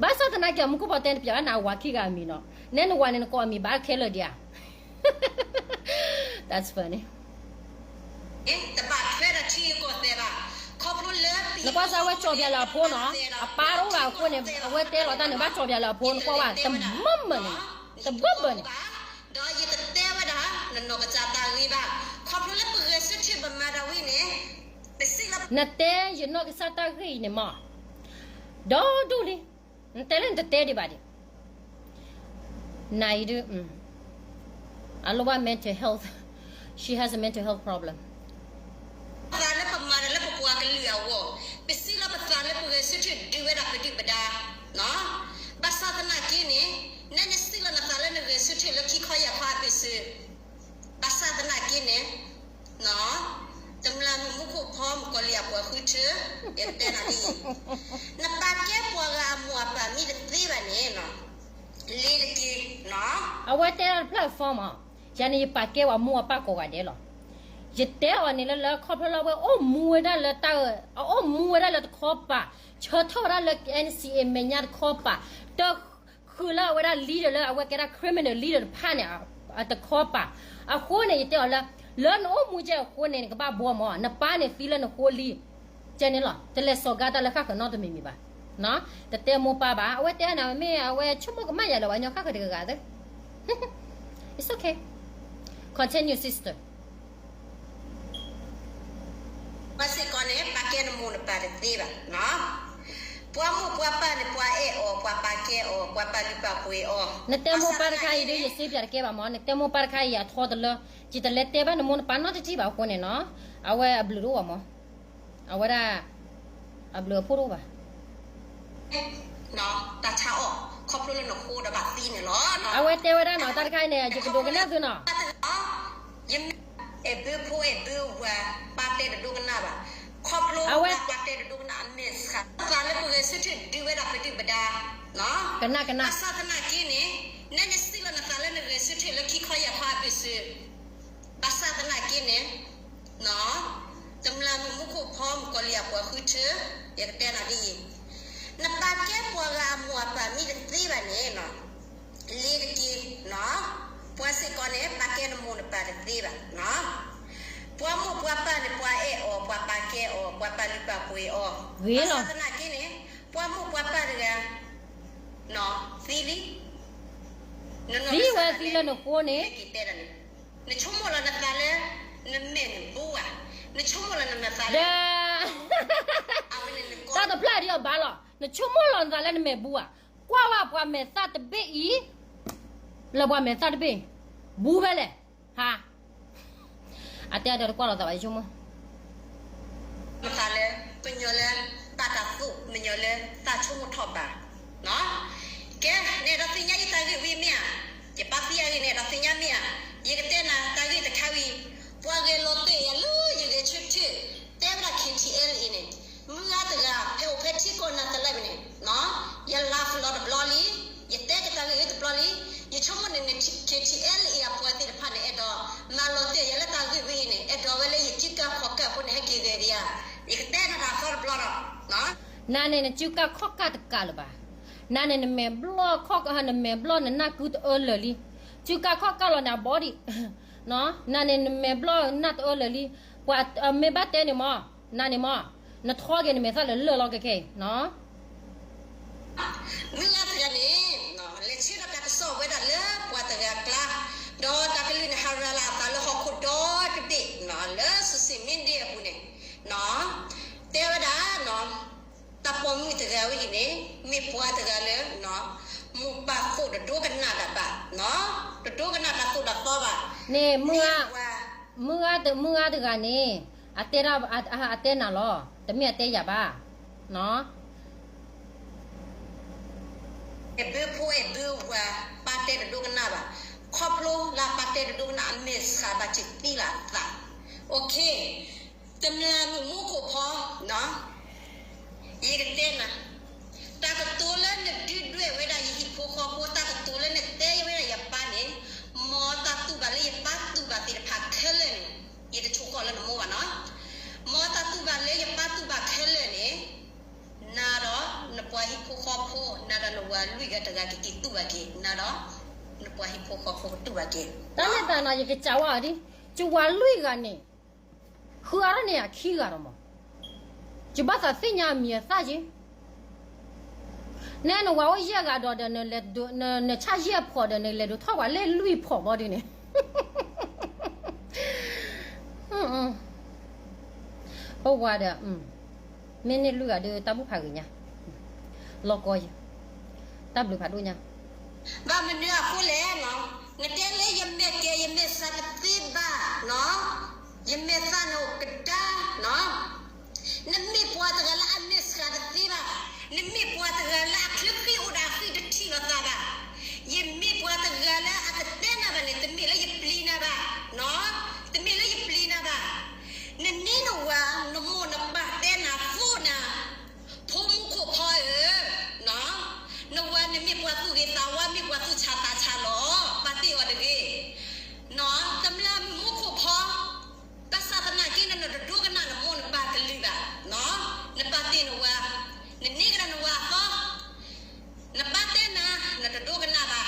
ဘၣ်ဆၣ်သနာ်က့ မူခိၣ်ဖီတဲ နပျးနဝၤခံဂၤအမံၤနီၤ, နဲနဝၤန့ၣ် နကိးအမံၤဘၣ်ခဲလၢာ်ဒံးဧါ. That's funny. နကွၢ်စၢ်ဝဲကၠီၤပၠးလၢအဖိနီၤ, အပၢ်တအိၣ်ဘၣ်အဃိန့ၣ် အဝဲတဲလီၤတၢ်န့ၣ် ဘၣ်ကၠီၤပၠးလၢအဖိ နကွၢ်ဝဲ တဘၢဘၢန့ၣ်, တဘၢဘၢန့ၣ် ဒီးယတတဲဝဲဒၣ် နနီၢ်ကစၢ်တၢ်ဂ့ၢ်ဘၣ်, ခီဖျိလၢပဂဲၤဆၢထၢၣ်ပမၤဒၣ်ဝဲန့ၣ်, နတဲယနီၢ်ကစၢ်တၢ်ဂ့ၢ်အံၤန့ၣ်မး, ဒီဒူၣ်လံ, နတဲလၢနတတဲဒံးဘၣ်ဒံး, နအံၤဒုး အလိၣ်ဘၣ် mental health, she has a mental health problem. ပသးလၢပမၤတၢ်လၢပပှၤကလုာ်အဂီၢ်, ပစံးလီၤပသးလၢပဂဲၤဆၢထၢၣ်ဒုးဝဲဒၣ်ပဒုၣ်ပဒါ, ဘၣ်ဆၣ်သနာ်က့န့ၣ်, နဲနစံးလီၤနသးလၢနဂဲၤဆၢထၢၣ်လၢခံခီယၢ်ခီအဘ့ၣ်စၢၤ, ဘၣ်ဆၣ်သနာ်က့န့ၣ်, တမျၢ်မုၣ်မူခိၣ်ဖီမုၣ်ကီၤလံၢ်အပှၤဃုထၢ, ယတဲနၤဒ်အံၤ, နပာ်ကဲပှၤဂၤအမိၢ်အပၢ်မ့ၢ်တသ့ဘၣ်န့ၣ်, လ့ၤတက့ၢ်, အဝဲတဲတဖျၢၣ်အဖီမး, ယၤန့ၣ်ယပာ်ကဲဝဲမိၢ်အပၢ်ကိးဂၤဒဲးလီၤ. ယတဲအီၤန့ၣ်လၢလၢခီဖျိလၢအဝဲအိၣ်မူဝဲဒၣ်လၢတၢ်, အအိၣ်မူဝဲဒၣ်လၢတခီပၤ, ဆၢထၢၣ်ဝဲဒၣ်လၢ NCA မဲာ်ညါတခီပၤ, တ ဃုာ်လၢအဝဲဒၣ် leader လၢအဝဲကဲဒၣ် criminal leader တဖၣ်န့ၣ်, တခီပၤ, အဃိန့ၣ် ယတဲအီၤလၢ, လၢနအိၣ်မူကဲအဃိန့ၣ် နကဘၣ်ဘှီမး, နပၢ်န့ၣ်သံလၢနဃိလံ, ကဲန့ၣ်လီၤ, တလဲၤစိာ်ကါတၢ်လၢဃၣ်ဃၢၤနီတမံၤမံၤဘၣ်, တတဲမိၢ်ပၢ်ဘၣ်, အဝဲတဲနၤမ့ၢ်အဝဲဆိကမိၣ်ကမၣ်ယၤလၢၤဘၣ် ညီဃၣ်ဃၢၤတဂၤဂၤသ့, it's okay, continue sister. ပှၤစ့ၢ်ကီးန့ၣ် ပာ်ကဲနမိၢ်နပၢ်တသ့ဘၣ်, ပှၤမိၢ်ပှၤပၢ်န့ၣ် ပှၤအဲၣ်အီၤ ပှၤပာ်ကဲအီၤ ပှၤပာ်လုၢ်ပာ်ပှ့ၤအီၤ, နတဲမိၢ်ပၢ်တခါအံၤဒ် ယစ့ပၠးတကဲဘၣ်မး, နတဲမိၢ်ပၢ်တခါအံၤ အထီတလၢ, ယတလဲၤတဲဘၣ်နမိၢ်နပၢ်နီတထံၣ်ဘၣ်အဃိန့ၣ်နီၤ, အဝဲအဘျုးတအိၣ်ဘၣ်မး, အဝဲဒၣ်, အဘျုးအဖှိၣ်တအိၣ်ဘၣ် တၢ်ဆါအီၣ်, ခီဖျိလၢနဃိဒီးဘၣ်သံန့ၣ်လီၤ. အဝဲတဲဝဲဒၣ်နီၤ တၢ်တခါအံၤန့ၣ် ယကဒိကနၣ်သုနီၤ, ယမ့ၢ်အဲၣ်ဘၢဖိအဲၣ်ဘၢဝၤ, ပၢ်တဲတဒိကနၣ်ဘၣ်, ခီဖျိအဝဲပၢ်တဲတဒိကနၣ်အမဲာ်ဆှး, သးလၢပဂဲၤဆၢထၢၣ်ဒုးဝဲဒၣ်ပဒုၣ်ပဒါ, ကနၣ်ကနၣ်, ဘၣ်ဆၣ်သနာ်က့န့ၣ်, နဲနစံးလီၤနသးလၢနဂဲၤဆၢထၢၣ်လၢခံခီယၢ်ခီအဘ့ၣ်စၢၤ ဘၣ်ဆၣ်သနာ်က့န့ၣ်, တမျၢ်မုၣ်မူခိၣ်ဖီမုၣ်ကီၤလံၢ်အပှၤဃုထၢ, ယကတဲနၤဒ်အံၤ, နပာ်ကဲပှၤဂၤအမိၢ်အပၢ်မ့ၢ်တသ့ဘၣ်န့ၣ်, လ့ၤတက့ၢ်, ပှၤစ့ၢ်ကီးန့ၣ် ပာ်ကဲနမိၢ်နပၢ်တသ့ဘၣ်, ပှၤမိၢ်ပှၤပၢ်န့ၣ် ပှၤအဲၣ်အီၤ ပှၤပာ်ကဲအီၤ ပှၤပာ်လုၢ်ပာ်ပှ့ၤအီၤ, ဘၣ်ဆၣ်သနာ်က့န့ၣ်, ပှၤမိၢ်ပှၤပၢ်တဂၤ သံလံ, သံဝဲသံလၢနဃိန့ၣ်, နဆိကမိၣ်လီၤနသးလၢ နမဲာ်နဘူးဧါ, နဆိကမိၣ်လီၤနသးလၢ, တၢ်တဖျၢၣ်ဒ်အီၤဘၣ်လီၤ, နဆိကမိၣ်လီၤနသးလၢနမဲာ်ဘူးဧါ, ကွၢ်ဝဲပှၤမဲာ်သၣ်တဘ့ၣ်အံၤ, လၢပှၤမဲာ်သၣ်တဘ့ၣ်, ဘူးဖဲလဲၣ်, ဟါ အတဲအဒၢးတကွၢ်လီၤသးဘၣ် ယဆိကမိၣ်, မသးလၢ ပညီလၢ ဘၣ်တၢ်သိၣ် မညီလၢ တၢ်ဆိကမိၣ်ထီၣ်ဘၣ်. ကဲ, နအဲၣ်ဒိးသ့ၣ်ညါယတၢ်ဂ့ၢ်ဝဲမ့ၢ်ဧါ, ယပာ်သံအဂ့ၢ် နအဲၣ်ဒိးသ့ၣ်ညါမ့ၢ်ဧါ, ယကတဲနၤတၢ်ဂ့ၢ်တခါဝံၤ, ပှၤဂဲၤလီၤတဲာ်ယၤလၢယဂဲၤဆၢထၢၣ်, တဲဝဲဒၣ် K T L A န့ၣ်, မုၢ်ဂၤတဂၤ ဖဲအိၣ်ဖဲထံကီၢ်နၤတလၢန့ၣ်, ယလါဖလီတဘျီလံ, ယတဲက့ၤတၢ်ဂ့ၢ်ဝဲတဘျီလံ, ယဆိကမိၣ်န့ၣ် K T L A အပှၤသ့ၣ်တဖၣ်န့ၣ် အဲၣ်ဒိး မၤလီၤတဲာ်ယၤလၢတၢ်ဂ့ၢ်ဝဲအံၤန့ၣ် အဲၣ်ဒိးဝဲလၢယစုကၢ်ခီၣ်ကၢ်အဃိန့ၣ် ဟဲက့ၤဂဲၤက့ၤယၤ, ယကတဲနၤတၢ်သီတဘျီဒီး, နၤန့ၣ်နစုကၢ်ခီၣ်ကၢ်တကးလၢၤဘၣ်, နၤန့ၣ်နမဲာ်ဘျီၣ်ခီၣ်ကၢ် နမဲာ်ဘျီၣ်နနၢ်ကုတအၢလၢာ်လံ, စုကၢ်ခီၣ်ကၢ်လီၤန့ၣ်အဘီဒံး, နၤန့ၣ်နမဲာ်ဘျီၣ်နနၢ်တအၢလၢာ်လံ, ပှၤမ့ၢ်ဘၣ်တဲန့ၣ်မး, နၤန့ၣ်မး, နထီက့ၤနမဲာ်သၣ်လၢလၢၢ်လီၤကဲခဲအံၤ မုၢ်ဂၤတဂၤန့ၣ် လဲၤဆၢထၢၣ်တၢ်ကစီၣ်ဝဲဒၣ်လၢပှၤတဂၤအကျါ, ဒီးတၢ်ကလုၢ်န့ၣ် ဟးရၤလီၤအသးလၢဟီၣ်ခိၣ်ဒီတဘ့ၣ် လၢ social media အပူၤန့ၣ်, တဲဝဲဒၣ်, တၢ်ပိာ်မုၣ်တဂၤဝဲအံၤန့ၣ် မ့ၢ်ပှၤတဂၤလၢ မိၢ်ပၢ်သိၣ်တဒိကနၣ်တၢ်ဘၣ်, တဒိကနၣ်တၢ်သိၣ်တၢ်သီဘၣ်, န့ၣ် မုၢ်ဂၤတဂၤန့ၣ် အတဲနၤလီၤ, တမ့ၢ်အတဲယၤဘၣ်. အဲၣ်ဘၢဖိအဲၣ်ဘၢဝၤ ပၢ်တဲတဒိကနၣ်ဘၣ်, ခီဖျိလၢပၢ်တဲတဒိကနၣ် အမဲာ်ဆှးဘၣ်စၢၤသံလၢအသး, တမျၢ်မုၣ်မူခိၣ်ဖီ ယကတဲနၤ, တၢ်ကတိၤလၢနဒုးဒွဲၣ်ဝဲဒၣ်ယဟံၣ်ဖိဃီဖိ တၢ်ကတိၤလၢနတဲဝဲဒၣ်ယပၢ်န့ၣ်, မ်တၢ်တူၢ်ဘၣ်လၢယပၢ်တူၢ်ဘၣ်သ့ၣ်တဖၣ်ခဲလၢာ်န့ၣ်, ယတဆိကီၢ်လၢနမိၢ်ဘၣ်နီၤ, မ်တၢ်တူၢ်ဘၣ်လၢယပၢ်တူၢ်ဘၣ်ခဲလၢာ်န့ၣ်, နၤဒီးနပှၤဟံၣ်ဖိဃီဖိ နၤဒီးနဝၤလွံၢ်ဂၤတဂၤကက့ၤတူၢ်ဘၣ်က့ၤ, နၤဒီးနပှၤဟံၣ်ဖိဃီဖိကတူၢ်ဘၣ်က့ၤ, တၢ်လၢတၢ်နီၤ ယကစံးဝဲအီၤဒ်, ယဝၤလွံၢ်ဂၤန့ၣ် ဃုအါထီၣ်န့ၢ်အခံဂၤဒီးမး, ယဘၣ်သးသ့ၣ်ညါအမံၤအသၣ်က့, နဲနဝၤအိၣ်ယဲၢ်ဂၤဒီးဒီး နဆၣ်ယဲၢ်ဖီၣ်ဒီး နလဲၤဒိးထီၣ်ပှၤလၢလွံၢ်ဖီၣ်ဘီဒ်န့ၣ်, ပဝၤဒီး, မ့ၢ်န့ၢ်လွံၢ်ဂၤဒီး တၢ်ဘူၣ်ဖးဂ့ၤညါ, လီၤကီယ, တၢ်ဘျုးဖးဒိၣ်ညါ, ဘၣ်မနုၤအဃိလဲၣ်, နတဲလၢယမဲာ်ကဲၤယမဲာ်ဆှးတသ့ဘၣ်, ယမဲာ်သၣ်န့ၣ်အိၣ်ကဒါ, နမ့ၢ်ပှၤတဂၤလၢအမဲာ်ဆှးတသ့ဘၣ်, နမ့ၢ်ပှၤတဂၤလၢအချၢဃံအိၣ်ဒီးအဃံတထံၣ်လိာ်သးဘၣ်, ယမ့ၢ်ပှၤတဂၤလၢအကတဲနၤဘၣ်န့ၣ် တမ့ၢ်လၢယပျံၤနၤဘၣ်, တမ့ၢ်လၢယပျံၤနၤဘၣ်, နန့ၢ်နဝၤ နမိၢ်နပၢ်တဲနၤသိၣ်နၤ, ဖိမူခိၣ်ဖီဧၢ, နဝၤန့ၣ်မ့ၢ်ပှၤသူၣ်ဂ့ၤသးဝါ မ့ၢ်ပှၤသူၣ်ဆးသးဆးလီၤ, ပာ်တ့ၢ်အီၤတဂ့ၤ, တမျၢ်မုၣ်မူခိၣ်ဖီ, ဘၣ်ဆၣ်သနာ်က့န့ၣ် နတဒိကနၣ်နမိၢ်နပၢ်ကလုၢ်ဘၣ်, နပာ်တ့ၢ်နဝၤ, နန့ၢ်ကဒီးနဝၤအသီ, နပၢ်တဲနၤ နတဒိကနၣ်ဘၣ်,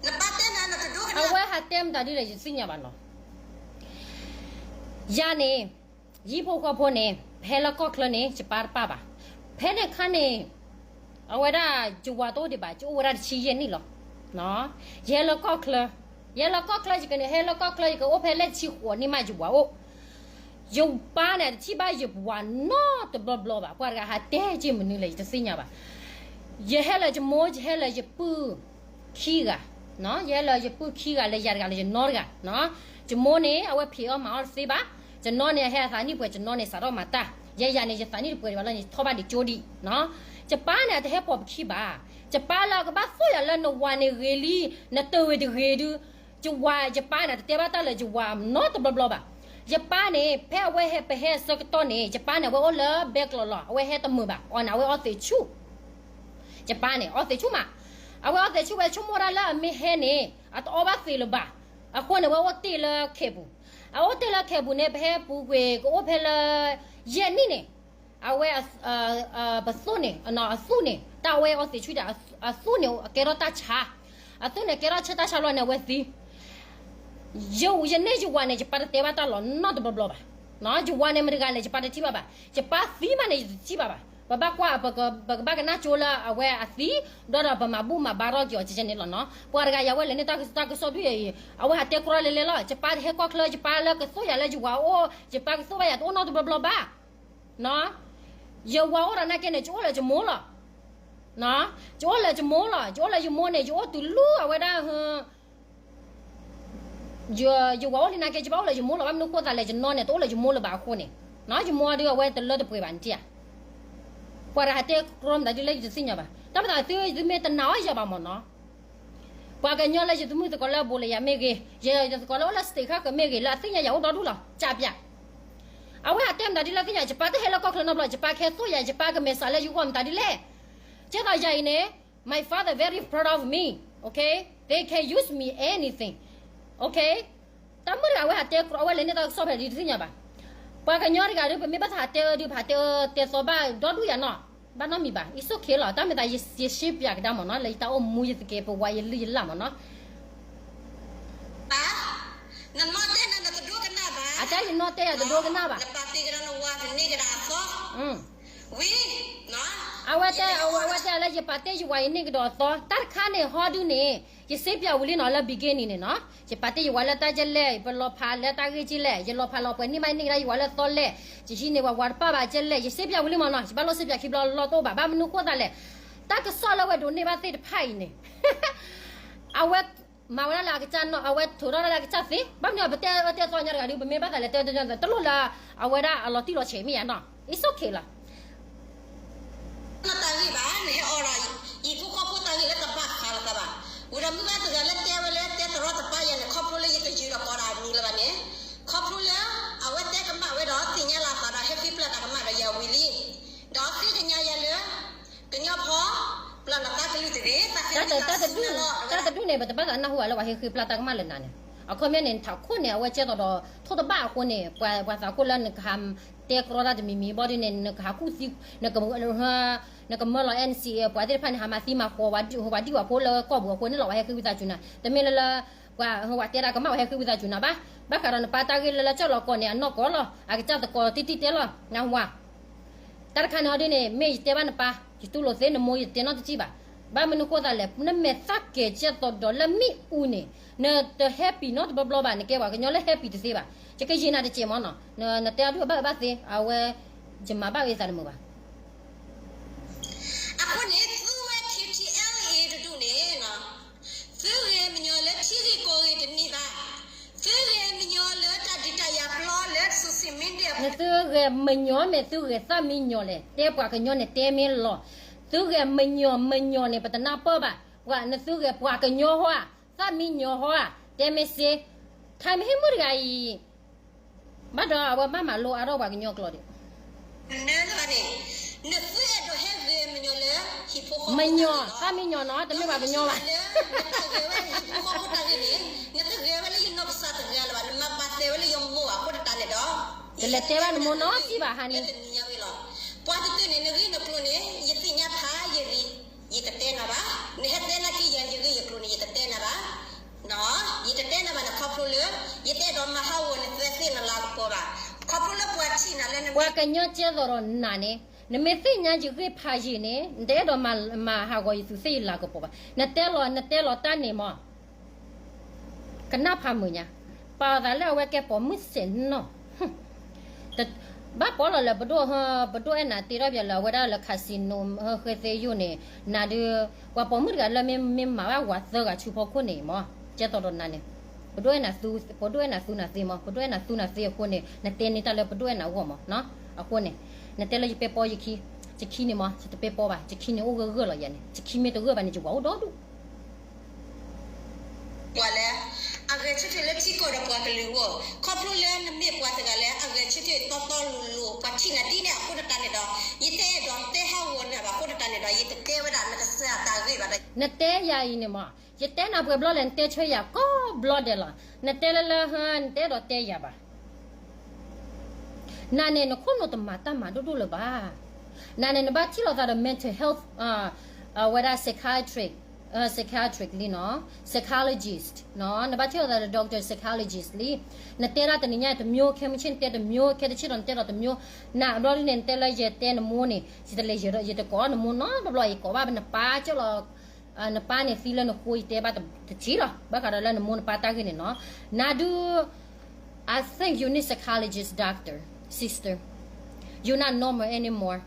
နပၢ်တဲနၤ နတဒိကနၣ်, အဝဲဟးတဲမတၤဒ်လဲၣ် ယသ့ၣ်ညါဘၣ်နီၤ, ယၤန့ၣ်, ယဟံၣ်ဖိဃီဖိန့ၣ် ဖဲလၢကီၢ်ချၢန့ၣ် ယပၢ်တပၢ်ဘၣ်, ဖဲန့ၣ်အခါန့ၣ်, အဝဲဒၣ်ယဝၤတအိၣ်ဒံးဘၣ် ယအိၣ်ဝဲဒၣ်တဆံယဲၢ်နံၣ်လီၤ, ယဟဲလၢကီၢ်ချၢ, ယဟဲလၢကီၢ်ချၢ ယကန့ၣ် ဟဲလၢကီၢ်ချၢ ယကအိၣ်ဖဲလဲၣ်တဆံဃိးနံၣ်မးယဝၤအိၣ်, ယပၢ်န့ၣ် တထံၣ်ဘၣ်ယဝၤနီတဘျီဘျီဘၣ်, ပှၤတဂၤဟးတဲက့ၤမနုၤလဲၣ် ယတသ့ၣ်ညါဘၣ်, ယဟဲလၢယမိၢ် ယဟဲလၢယပုၢ်ခံဂၤ, ယဟဲလၢယပုၢ်ခံဂၤလၢယၤတဂၤလၢယနီတဂၤ, ယမိၢ်န့ၣ် အဝဲဖံးအီၣ်မၤအီၣ်တသ့ဘၣ်, ယနီၢ်န့ၣ် အဟဲအသးနံၣ်ပှဲၤ ယနီၢ်န့ၣ် စးထီၣ်မၤတၢ်, ယဲယၤန့ၣ် ယသးနံၣ်တပှဲၤဒံးဘၣ်လီၤန့ၣ် ယထီၣ်ဘၣ်ဒံးကၠိဒံး, ယပၢ်န့ၣ် အတဟဲပိာ်ပခံဘၣ်, ယပၢ်လၢအကဘၣ်သိၣ်ယၤလၢနဝၤန့ၣ်ဂ့ၤလံ, နတဂ့ၤတဂ့ၤဒုး, ယဝၤ ယပၢ်န့ၣ် တတဲဘၣ်တၢ်လၢယဝၤနီတဘျီဘျီဘၣ်, ယပၢ်န့ၣ် ဖဲအဝဲဟဲပဟဲအဆၢကတီၢ်န့ၣ် ယပၢ်န့ၣ် အဝဲအိၣ်လၢဘဲကျီးလီၤ အဝဲဟဲတမုာ်ဘၣ် အီၤန့ၣ် အဝဲအီသံးဆူၣ် ယပၢ်န့ၣ် အီသံးဆူၣ်မး, အဝဲအီသံးဆူၣ်ဝဲဆိကမိၣ်ဒၣ်လၢအမ့ၢ်ဟဲန့ၣ် အတအီဘၣ်သံးလၢၤဘၣ်, အဃိန့ၣ် အဝဲအိၣ်တ့ၢ်လၢခဲပူၤ, အအိၣ်တ့ၢ်လၢခဲပူၤန့ၣ် ပဟဲပူၤကွံာ်ကအိၣ်ဖဲလၢ ယဲၢ်နံၣ်န့ၣ်, အဝဲ ပသိၣ်န့ၣ် အသူၣ်န့ၣ် တၢ်အဝဲအီသံးဆူၣ်ဒီး အသူၣ်န့ၣ် အကဲထီၣ်တၢ်ဆါ, အသူၣ်န့ၣ်ကဲထီၣ်ဆၢတၢ်ဆါလီၤန့ၣ် အဝဲသံ ယန့ၢ်ယဝၤန့ၣ် ယပၢ်တတဲဘၣ်တၢ်လီၤနီတဘျီဘျီဘၣ်, ယဝၤန့ၣ်မတၤတဂၤလဲၣ် ယပၢ်တထံၣ်ဘၣ်ဘၣ်, ယပၢ်သံမးန့ၣ် ယတထံၣ်ဘၣ်ဘၣ်, ပဘၣ်ကွၢ် ပကဘၣ်ကနၣ်ကၠိလၢအဝဲအသံ, ဒီးဒီးပမၤဘူၣ်မၤဘါထီၣ်က့ၤအီၤကဲန့ၣ်လီၤနီၤ, ပှၤတဂၤယၤဝဲလဲၣ်န့ၣ် တၢ်ကစီၣ်ဒုးအံၤ အဝဲဟးတဲကြီလဲၤလဲၤလီၤ, ယပၢ်တဟဲကီၢ်ချၢ ယပၢ်လၢကသိၣ်ယၤလၢယဝၤအိၣ် ယပၢ်ကသိၣ်ဘၣ်ယၤတအိၣ်နီတဘျီဘျီဘၣ် ယဝၤအိၣ်ဒီးနာ်က့န့ၣ် ယအိၣ်လၢယမိၢ်လီၤ. ယအိၣ်လၢယမိၢ်လီၤ. ယအိၣ်လၢယမိၢ်န့ၣ် ယအိၣ်တုၤလၢအဝဲဒၣ် ယဝၤအိၣ်လံနာ်က့ ယဘၣ်အိၣ်လၢယမိၢ်လီၤ. ဘၣ်မနုၤဃိသးလဲၣ် ယနီၢ်န့ၣ် တအိၣ်လၢယမိၢ်လၢၤဘၣ်အဃိန့ၣ် ယမိၢ်ဒုးအဝဲတလၢတပှဲၤဘၣ်နထံၣ်ဧါ. ပှၤတဟးတဲကြီမတၤဒ်လဲၣ်ယတသ့ၣ်ညါဘၣ်. တၢ်မၤသးသုသုမ့ၢ်တနာ်အီၤယၤဘၣ်မ့ၢ်နီၤ. ပှၤကညီလၢယသမုၣ်သကိးလၢအဘူးလၢယၤမ့ၢ်ဂ့ၤ, ယသကိးလၢအိၣ်လၢ state ခါကမ့ၢ်ဂ့ၤ လၢအသ့ၣ်ညါယၤအိၣ်ဒီဒူၣ်လီၤ ကၠးပၠး. အဝဲဟးတဲမတၤဒ်လဲၣ်သ့ၣ်ညါ, ယပၢ်တဟဲလၢကီၢ်ချၢနီတဘျီ, ယပၢ်ကဟဲသိၣ်ယၤ, ယပၢ်ကမဲာ်စးလၢယဂီၢ်မတၤဒ်လဲၣ်. ကဲသိးယၤအံၤန့ၣ် my father very proud of me, okay, they can use me anything, okay. တၢ်မုၣ်တဂၤအဝဲဟးတဲကြီ အဝဲလဲၤန့ၢ်တၢ်ကစီၣ်ဖဲဒ်တသ့ၣ်ညါဘၣ်. ပှၤကညီတဂၤဒီး ပမ့ၢ်ဘၣ်သးဟးတဲအၢဒုး ပဟးတဲအၢတဲသီဘၣ်ဒီဒူၣ်ယၤနီၤ, ဘၣ်နီတမံၤဘၣ်, it's okay လီၤ. တၢ်မၤသးယရှဲပၠးကဒါမ့ၢ်နီၤ, လၢယတၢ်အိၣ်မူယသကဲးပဝးယလုၢ်ယလၢ်မ့ၢ်နီၤ. နနီၢ်တဲနၤနတဒိကနၣ်ဘၣ်, အတၢ်ယနီၢ်တဲယၤတဒိကနၣ်ဘၣ်. နပာ်တ့ၢ်ကဒီးနဝၤ နန့ၢ်ကဒီးအသီ, ဝံၤ, အဝဲတဲ, အဝဲတဲလၢယပာ်တ့ၢ်ယဝၤယန့ၢ်ကဒီးအသီ, တၢ်တခါန့ၣ်ဟီဒုန့ၣ် ယရှဲပၠးဝံၤလံနီၤ လၢ beginning န့ၣ်နီၤ, ယပာ်တ့ၢ်ယဝၤလၢတၢ်ကလဲၣ်, ပလီၤဖးလၢတၢ်ဂ့ၢ်ကလဲၣ်, ယလီၤဖးလီၤပှဲၤန့ၢ်ဘၣ်န့ၢ်ကဒီး ယဝၤလၢသီလဲၣ်, ယဟံးန့ၢ်ဝၤဝၤတပၣ်ဘၣ်ကလဲၣ်, ယရှဲပၠးဝံၤလံမ့ၢ်နီၤ, ယဘၣ်လိၣ်ရှဲပၠးခံဘျီလီၢ်တအိၣ်ဘၣ်, ဘၣ်မနုၤဃိသးလဲၣ်. တၢ်ကစီၣ်လၢဝဲဒိးန့ၢ်ဘၣ်သ့ၣ်တဖၣ်အံၤန့ၣ် အဝဲ မၤဝဲဒၣ်လၢအကစၢ်နီၢ်, အဝဲထိးထီၣ်ဒၣ်လၢအကစၢ်သ့, ဘၣ်မနုၤပတဲအၢတဲသီညါတဂၤဒီး ပမ့ၢ်ဘၣ်သးလဲၤတဲတညီ တလိၣ်လၢအဝဲဒၣ်အလီၤတံၢ်လီၤဆဲးမ့ၢ်ယါနီၤ, it's okay လီၤ. တၢ်ဂ့ၢ်ဘၣ်, နဟဲအီၣ်ဒီး ဟံၣ်ဖိဃီဖိတၢ်ဂ့ၢ်လၢတဘၣ်ဃးလိာ်သးဘၣ်. ဝံၤဒီးမုၢ်ဂၤတဂၤလၢတဲဝဲလၢတဲတရီတပါယၤန့ၣ် ခီဖျိလၢယတယုာ်ဒီးကိးဒၣ်အမံၤလၢၤဘၣ်န့ၣ်, ခီဖျိလၢ အဝဲတဲကမၣ်ဝဲဒီးသ့ၣ်ညါလီၤအသးဒီး ဟဲဃ့ပျၢ်တၢ်ကမၣ်ဒီးယၤဝံၤလံ, ဒီးသ့ၣ်ညါယၤလၢ ကညီဖီ ပျၢ်လီၤသးကလုၢ်တဂ့ၤ, သးသ့ၣ်ညါလီၤ. တၢ်တဒူၣ်န့ၣ် ပတဘၣ်သးနၢ်ဟူဘၣ်လၢပှၤဟဲဃ့ပျၢ်တၢ်ကမၣ်လၢနၤန့ၣ်, အခီပညီန့ၣ် နထးခိၣ်န့ၣ် အဝဲကဲသိးဒီးထိၣ်တဘၣ်အဃိန့ၣ် ပှၤသးခိၣ်လၢနကဟးတဲကြီတၢ်တမံၤမံၤဘီဒ်န့ၣ် နကဟးကူၣ်သံ, နကမၢလီၤ NCA ပှၤသ့ၣ်တဖၣ်န့ၣ် ဟးမၤသံမၤဃီၤဝဲဒံၣ်ဝဲအဃိန့ၣ်လီၤ ပှၤဟဲဃ့ဝံသးစူၤနၤ, တမ့ၢ်လၢလၢ ပှၤဟဲတဲတၢ်ကမၣ် ပှၤဟဲဃ့ဝံသးစူၤနၤဘၣ်. ဘၣ်ဃးဒီးနပၢ်တၢ်ဂ့ၢ်လၢလၢကၠီၣ်လီၤကီးန့ၣ် အနီၢ်ကီၢ်လီၤ, အကစၢ်သကိးတံၢ်တံၢ်တဲလီၤ နၢ်ဟူဧါ. တၢ်တခါန့ၣ်ဟီဒ်န့ၣ် မ့ၢ်ယတဲဘၣ်နပၢ်, ယတူၢ်လိာ်သ့ နမိၢ်ယတဲနီတစံၣ်ဘၣ်. ဘၣ်မနုၤဃိသးလဲၣ်, နမဲာ်သၣ်ကဲၤကဲသိးဒီးလၢမ့ၣ်အူန့ၣ် နတ happy နီတဘျီဘျီဘၣ်, နကဲပှၤကညီလၢ happy တသ့ဘၣ်. ယကယံာ်နၤတစဲးမ့ၢ်နီၤ, နတဲအဒိၣ်ဘၣ်ဘၣ်သ့, အဝဲ ယမၤဘၣ်ဝဲသးတမုာ်ဘၣ်. အဃိန့ၣ် သုဝဲ KTLA တဒူၣ်န့ၣ် သုဂဲၤမညီလၢထံဂ့ၢ်ကီၢ်ဂ့ၢ်တန့ၢ်ဘၣ်, သုဂဲၤမညီလၢတၢ်ဒုးတၢ်ယၤပျီလၢ social media နသုဂဲၤမညီမ့ၢ်သုဂဲၤသၣ်မံညီၤလဲၣ်, တဲပှၤကညီန့ၣ်တဲမ့ၢ်လီၤ. သုဂဲၤမညီမညီန့ၣ် ပတနၢ်ပၢၢ်ဘၣ်, ပှၤနသုဂဲၤပှၤကညီဟီဧါ, သၣ်မံညီၤဟီဧါ, တဲမ့ၢ်စ့, ထါမ့ၢ်ဟ့ၣ်မုၣ်တဂၤအံၤ ဘၣ်ဒီးအဝဲဘၣ်မၤလိအါထီၣ်ပှၤကညီကျိာ်ဒီး နသုအဲၣ်ဒိးဟဲဂဲၤမညီလၢ ဟံၣ်ဖိဃီဖိ မညီ, သၣ်မံညီၤနီၤ, တမ့ၢ်ပှၤကညီဘၣ်. နတဂဲၤဝဲဟံၣ်ဖိဃီဖိတၢ်ဂ့ၢ်န့ၣ်, နတဂဲၤဝဲလၢယနီၢ်ကစၢ်တဂၤလၢၤဘၣ်, နမၤပာ်သဲဝဲလၢယမိၢ်ဘၣ်အဃိသတးန့ၣ်ဒီး, ယလဲၤတဲဘၣ်နမိၢ်နီတစံၣ်ဘၣ်ဟါန့ၣ်, တနံၤညါဝဲလီၤ. ပှၤတတုၤန့ၣ် နဂ့ၢ်နကျိၤန့ၣ် ယသ့ၣ်ညါဖးယံာ်လံ, ယတတဲနၤဘၣ်. နဟဲတဲနာ်က့ယၤ ယဂ့ၢ်ယကျိၤန့ၣ် ယတတဲနၤဘၣ်. ယတတဲနၤဘၣ်န့ၣ် ခီဖျိလၢ ယတအဲၣ်ဒိးမၤဟးဂီၤနသဲသ့ၣ်နလၤကပီၤဘၣ်. ခီဖျိလၢပှၤထံၣ်နၤလၢနမ့ၢ် ပှၤကညီကဲသိးဒီးနၤန့ၣ်, နမ့ၢ်သ့ၣ်ညါယဂ့ၢ်ဖးယံာ်န့ၣ် နတအဲၣ်ဒိးမၤဟးဂီၤယသူးသ့ၣ်ယလၤကပီၤဘၣ်. နတဲလီၤ နတဲလီၤတၢ်န့ၣ်မး ကနၣ်ဖးမုာ်ညါ, ပာ်အသးလၢအဝဲကဲပိာ်မုၣ်စဲးနီၢ်, ဘၣ်ပီလီၤလၢပဒိၣ်, ပဒိၣ်အဲၣ်နၤတ့ထီၣ်ပၠးလၢအဝဲဒၣ်လၢ casino ဃဲသ့ယိၣ်န့ၣ်, နၤဒုး, ပှၤပိာ်မုၣ်တဂၤလၢမ့ၢ်မၤဘၣ်ဝၤသၢဂၤဆူဖီခိၣ်န့ၣ်မး, ကဲသိးဒီးနၤန့ၣ်, ပဒိၣ်အဲၣ်နၤသူ, ပဒိၣ်အဲၣ်နၤသူနၤသ့မး, ပဒိၣ်အဲၣ်နၤသူနၤသ့အဃိန့ၣ် နတဲန့ၢ်တၢ်လၢပဒိၣ်အဲၣ်နၤအဂီၢ်မး, အဃိန့ၣ်, နတဲလၢယပဲပီယခံ, ယခံန့ၣ်မး ယတပဲပီဘၣ်, ယခံန့ၣ်အိၣ်ဂၢၢ်ဂၢၢ်လီၤယၤန့ၣ်, ယခံမ့ၢ်တဂၢၢ်ဘၣ်န့ၣ် ယဝၤအိၣ်ဒီဒူၣ် ပှၤလၢ အဂဲၤဆၢထၢၣ်လၢထံကီၢ်ဒီးပှၤကလုာ်အဂီၢ်, ခီဖျိလၢနမ့ၢ်ပှၤတဂၤလၢ အဂဲၤဆၢထၢၣ်တီတီလိၤလိၤ ပှၤထံၣ်နၤဒ်န့ၣ်အဃိသတးန့ၣ်ဒီး, ယတအဲၣ်ဒိးတဲဟးဂီၤနၤဘၣ်အဃိသတးန့ၣ်ဒီး ယတတဲဝဲဒၣ်နကစၢ်တၢ်ဂ့ၢ်ဘၣ်ဒီး, နတဲယၤအံၤန့ၣ်မး, ယတဲနၤပှဲၤဘျီလဲၣ် နတဲဆၢယၤကိးဘျီဒဲးလီၤ, နတဲလၢလၢဟၢ နတအဲၣ်ဒိးတဲယၤဘၣ်. နၤန့ၣ် နခိၣ်နူာ်တမၤတၢ်မၤဒိၣ်ဒိၣ်လၢၤဘၣ်. နၤန့ၣ် နဘၣ်ထံၣ်လိာ်သးဒီး mental health, အဝဲဒၣ် psychiatric, psychiatric လံနီၤ, psychologist နီၤ, နဘၣ်ထံၣ်လိာ်သးဒီး doctor psychologist လံ. နတဲဒၣ်တနံၤညါတမျိုး, ခဲမုၢ်ဆ့ၣ်နတဲတမျိုး, ခဲတဆ့ၣ်ဒီး နတဲဒီးတမျိုး, နဘျီဒ်န့ၣ် နတဲလၢယတဲနမိၢ်န့ၣ် ယတလဲၤယဲၤဒီး ယတကိးနမိၢ်နီတဘျီ, ယကိးဘၣ်နပၢ်ကၠီၣ်လီၤ နပၢ်န့ၣ်သံလၢနဃိ ယတဲဘၣ်တထံၣ်လီၤ. ဘၣ်ဃးဒီးလၢနမိၢ်နပၢ်တၢ်ဂ့ၢ်န့ၣ်နီၤ, နၤဒုး I think you need psychologist, doctor, sister. You're not normal anymore.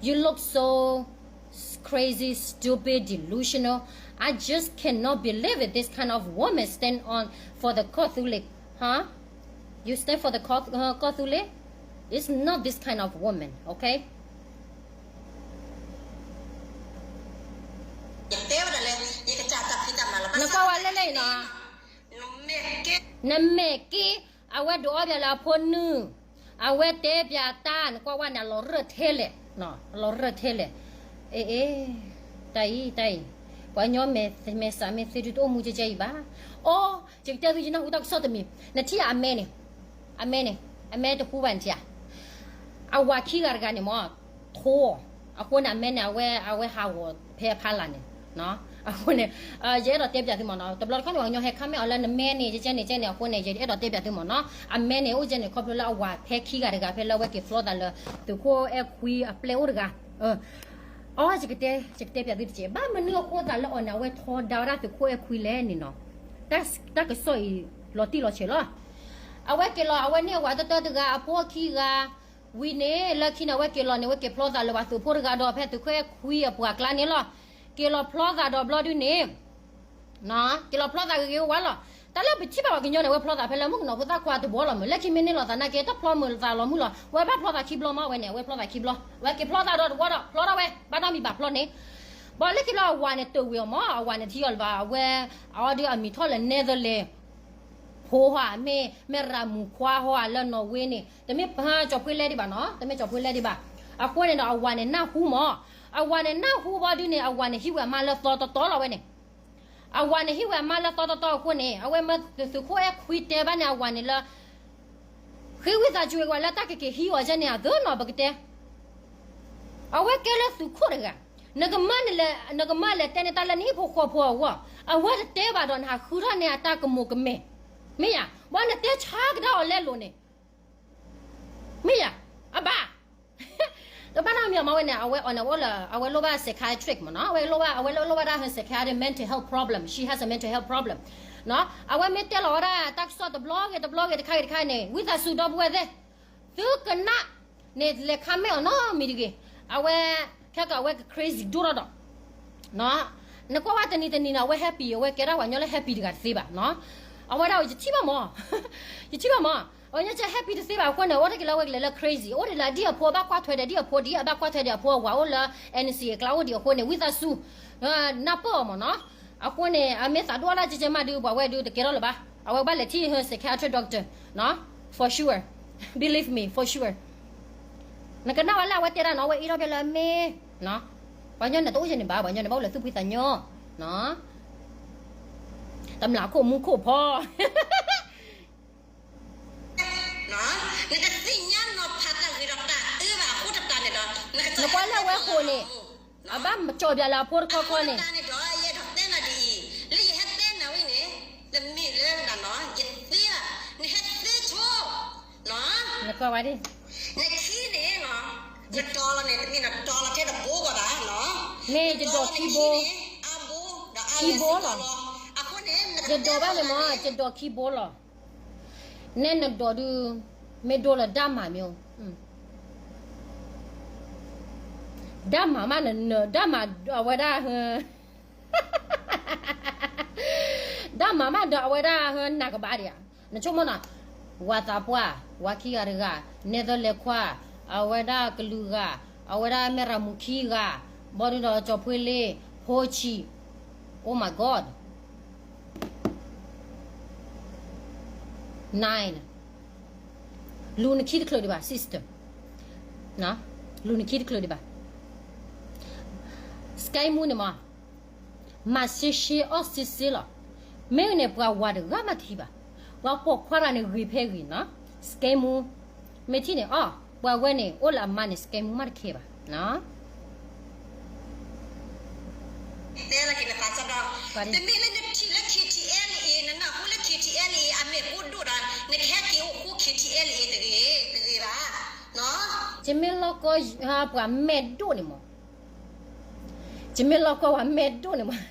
You look so s-, crazy, stupid, delusional. I just cannot believe it. This kind of woman stand on for the ကီၢ်သူလ့ၤ, huh? You stand for the ကီၢ်, uh, ကီၢ်သူလ့ၤ? It's not this kind of woman, okay? နကွၢ်ဝဲလဲၣ်လဲၣ်အံၤနီၤ, နမဲာ်က့ အဝဲဒုးအီၣ်ပၠးလၢအဖိနုၢ်, အဝဲတဲပၠးတၢ် နကွၢ်ဝဲန့ၣ် အလီၤရၢၢ်ထဲလဲၣ်, အလီၤရၢၢ်ထဲလဲၣ်, အ့အ့, တၢ်အံၤ တၢ်အံၤ, ပှၤကညီမဲာ်သးမဲာ်သ့ဒုးတအိၣ်မူကဲကဲအံၤဘၣ်, အိ ယကတဲသု ယနၢ်ဟူတၢ်ကစီၣ်တမံၤ, နထံၣ်အမဲန့ၣ်, အမဲန့ၣ်, အမဲတဟူဘၣ်နထံၣ်ဧါ, အဝၤခံဂၤတဂၤန့ၣ်မ့ၢ်, ထိ, အဃိန့ၣ် အမဲန့ၣ် အဝဲ အဝဲဟးဂီၤဖဲအဖီလာ်န့ၣ်, အဃိန့ၣ်, ယအဲၣ်ဒိးတဲပၠးသုမ့ၢ်နီၤ, တဘျီတခီၣ်န့ၣ် ပှၤကညီဟဲ comment အီၤလၢနမဲန့ၣ် ကဲကဲန့ၣ်ကဲန့ၣ် အဃိန့ၣ် ယအဲၣ်ဒိးတဲပၠးသုမ့ၢ်နီၤ, အမဲန့ၣ် အိၣ်ကဲန့ၣ် ခီဖျိလၢအဝၤဖဲခံဂၤတဂၤ ဖဲလၢအဝဲက့ၤဖျီသးလၢ သုးခိၣ်အဲၣ်ခွံအပျဲၢ်အိၣ်တဂၤ အီ ယကတဲ, ယကတဲပၠးသုတက့ၢ်, ဘၣ်မနုၤအဃိသးလၢအီၤန့ၣ် အဝဲထီဒါဝဲဒၣ်သုးခိၣ်အဲၣ်ခွံလဲၣ်န့ၣ်နီၤ, တၢ်ကစီၣ်အံၤ လီၤတံၢ်လီၤဆဲးလီၤ, အဝဲက့ၤလီၤ အဝဲန့ၢ်အဝၤတၢတၢတဂၤ အဖိခံဂၤ, ဝံၤန့ၣ် လၢခံန့ၣ် အဝဲက့ၤလီၤန့ၣ် အဝဲက့ၤဖျီသးလၢပှၤသုးဖိတဂၤဒီး ဖဲသုးခိၣ်အဲၣ်ခွံအပှၤကျါန့ၣ်လီၤ, က့ၤလီၤဖျီသးဒီးဘျီဒုန့ၣ် က့ၤလီၤဖျီသးဂ့ၤဂ့ၤဝါဝါလီၤ, တၢ်လၢပထံၣ်ဘၣ်ပှၤကညီန့ၣ် အဝဲဖျီသးဖဲလၢမုၣ်ကနီၤဖိသၣ်ခွါတဘီလီၤမး, လၢခံမ့ၢ်န့ၢ်လီၤသးနာ်က့ တၢ်ဖျီမုာ်သးလီၤမုာ်လီၤ, အဝဲဘၣ်ဖျီသးခံဘျီမး အဝဲန့ၣ် အဝဲဖျီသးခံဘျီ, အဝဲက့ၤဖျီသးဒီးတဝီဒီး ဖျီထီၣ်ဝဲ ဘၣ်ဒီးမံၤဘၣ်ဖျီန့ၣ်, ဘၣ်လၢခံဘျီအဝၤန့ၣ်တဝံၤအီၤမး, အဝၤန့ၣ်ထံၣ်အီၤလၢၤဘၣ်, အဝဲ အအီဒုးအမံၤထီၣ်လၢ Netherlands ဖိဟီ မ့ၢ် မ့ၢ်ရၤမူခွါဟီ လၢ Norway န့ၣ် တမ့ၢ်ပှၤကၠီၤဖှ့လဲဒံးဘၣ်နီၤ, တမ့ၢ်ကၠီၤဖှ့လဲဒံးဘၣ်, အဃိန့ၣ်ဒီး အဝၤန့ၣ်နၢ်ဟူမး, အဝၤန့ၣ်နၢ်ဟူဘီဒုန့ၣ် အဝၤန့ၣ်ဟံးဝဲအမါလၢသီတီတီလီၤဝဲန့ၣ် အဝၤန့ၣ် ဟံးဝဲအမါလၢသီတီတီအဃိန့ၣ် အဝဲမၢသုးခိၣ်အဲၣ်ခွံတဲဘၣ်န့ၣ် အဝၤန့ၣ်လၢ ဃ့ဝံသးစူၤဝဲလၢတၢ်ကက့ၤဟံးအီၤကဲန့ၣ် အသၢနီၤ ပကတဲ, အဝဲကဲလၢသုးခိၣ်တဂၤ, နကမၢလဲၤ, နကမၢလဲၤတဲန့ၢ်တၢ်လၢနဟံၣ်ဖိဃီဖိအဂီၢ်, အဝဲတတဲဘၣ်ဒီးနဟးဃုထီၣ်န့ၢ်အတၢ်ကမူၤကမဲာ်, မ့ၢ်ယၤ, ဘၣ်နတဲဆါကဒါအီၤလဲလိာ်န့ၣ် မ့ၢ်ယၤ, အဘၣ် တဘၣ်နီတမံၤအမၤဝဲန့ၣ် အဝဲအီၤန့ၣ် အဝဲလိၣ်ဘၣ် psychiatric မ့ၢ်နီၤ, အဝဲလိၣ်ဘၣ် အဝဲလိၣ်ဘၣ်ဒၣ် her psychiatric mental health problem, she has a mental health problem နီၤ, အဝဲမ့ၢ်တဲလီၤဝဲဒၣ် တၢ်ကစီၣ်တဘျီဂ့ၤတဘျီဂ့ၤ တခါဂ့ၤတခါဂ့ၤန့ၣ် ဝံသးစူၤဒီပုၢ်ဝဲၢ်သ့ၣ်, သုကနၣ်န့ၣ် လဲၤ comment အီၤနီတမံၤတဂ့ၤ, အဝဲ ခဲကဝဲက crazy ဒိၣ်ထီၣ်ဒီး နကွၢ်ဝဲတနံၤတနံၤန့ၣ် အဝဲ happy, အဝဲကဲဒၣ်ပှၤကညီလၢ happy တဂၤတသ့ဘၣ်နီၤ, အဝဲဒၣ်ယထံၣ်ဘၣ်မး, ယထံၣ်ဘၣ်မး, ပှၤကညီကဲ happy တသ့ဘၣ်အဃိန့ၣ် အိၣ်တ့ၢ်က့ၤလၢအဝဲကလဲၤလၢ crazy, အိၣ်ဒံးလၢအဒံၣ်အဖိ အဘၣ်ကွၢ်ထွဲဒီးအဒံၣ်အဖိဒံး အဘၣ်ကွၢ်ထွဲဒီးအဖိအဝၤအိၣ်လၢ N C အကျါအိၣ်ဒံးအဃိန့ၣ် ဝံသးစူၤ နၢ်ပၢၢ်အီၤမးနီၤ, အဃိန့ၣ် အမ့ၢ်သးဒိၣ်အီၣ်ဒၣ်ကဲကဲမးဒုး ပှၤဝဲဒုးတကဲထီၣ်လၢၤဘၣ်, အဝဲဘၣ်လဲၤထံၣ် her psychiatric doctor နီၤ, for sure, believe me, for sure, နကနၣ်ဝဲလၢအဝဲတဲဒၣ်နီၤ, အဝဲအ့ၣ်ထီၣ်ဖဲလၢအမ့ၢ် ပှၤကညီန့ၣ်တအိၣ်ယဲန့ၣ်ဘၣ်, ပှၤကညီန့ၣ် ဘၣ်အိၣ်လၢသူၣ်ဖှံသးညီ, တမျးခိၣ်မူခိၣ်ဖီ, နကသ့ၣ်ညါနီၤဖးတၢ်ဂ့ၤဒီးတၢ်အၢဘၣ်အဃိတတးန့ၣ်ဒီး နကွၢ်လၢအဝဲဃိာ်န့ၣ်, အဘၣ်ကၠီၤပၠးလၢအဖိတခီခီန့ၣ်, လၢယဟဲတဲနၤဝဲန့ၣ်, တမ့ၢ်လၢနၤနီၤ, ယသ့, နဟဲသ့ဆိ, နကွၢ်ဝဲဒၣ်, နခံန့ၣ်, နတီၤလီၤန့ၣ် တမ့ၢ်နတီၤလီၤထဲတဘိဘၣ်, မ့ၢ်ယဒိးခံဘိ, ခံဘိလီၤ, ယဒိးဘၣ်န့ၣ်မး ယဒိးခံဘိလီၤ, နဲနဒိးဒုး, မ့ၢ်ဒိးလၢဒၣ်မၤမ့ၢ်, ဒၣ်မၤမးနနၢၤ, ဒၣ်မၤအဝဲဒၣ် ဒၣ်မၤမးဒီးအဝဲဒၣ်ဟဲနးကဘၣ်ဒံးဧါ, နဆိကမိၣ်နီၤ, ဝၤသးပှၢ်, ဝၤခံဂၤတဂၤ, Netherlands ခွါ, အဝဲဒၣ်ကလုာ်ဂၤ, အဝဲဒၣ်မဲၢ်ရၤမူခံဂၤ, ဘီဒုဒီးကၠီၤဖှ့လ့, ဖိဆံး, Oh my God, nine, လူၤနခံတချုးဒံးဘၣ် sister, လူၤနခံတချုးဒံးဘၣ်, စကဲမူန့ၣ်မး မၤရှဲရှဲအီၣ်ရှဲရှဲလီၤ, မ့ၢ်န့ၣ် ပှၤဝၤတဂၤမးတဟံးဘၣ်, ပှၤပိာ်ခွါတဂၤန့ၣ်ဂ့ၤဖဲဂ့ၤနီၤ, စကဲမူ, မ့ၢ်ထံၣ်န့ၣ်အီၣ်, ပှၤဝဲန့ၣ် အိၣ်လၢအမါန့ၣ် စကဲမူမးတခဲဘၣ်, တဲလီၤက့ၤနသးစၢ်ဒီး, တမ့ၢ်လၢနထံၣ်လၢ K T L A နနၢ်ဟူလၢ K T L A အမဲာ်အိၣ်ဒိၣ်ဒီး နကဟဲက့ၤအိၣ်ဃူ K T L A တဂ့ၤ, တဂ့ၤဘၣ်, ယမ့ၢ်လီၢ်ကီၢ်ပှၤမဲာ်ဒိၣ်န့ၣ်မး, ယမ့ၢ်လီၢ်ကီၢ်ပှၤမဲာ်ဒိၣ်န့ၣ်မး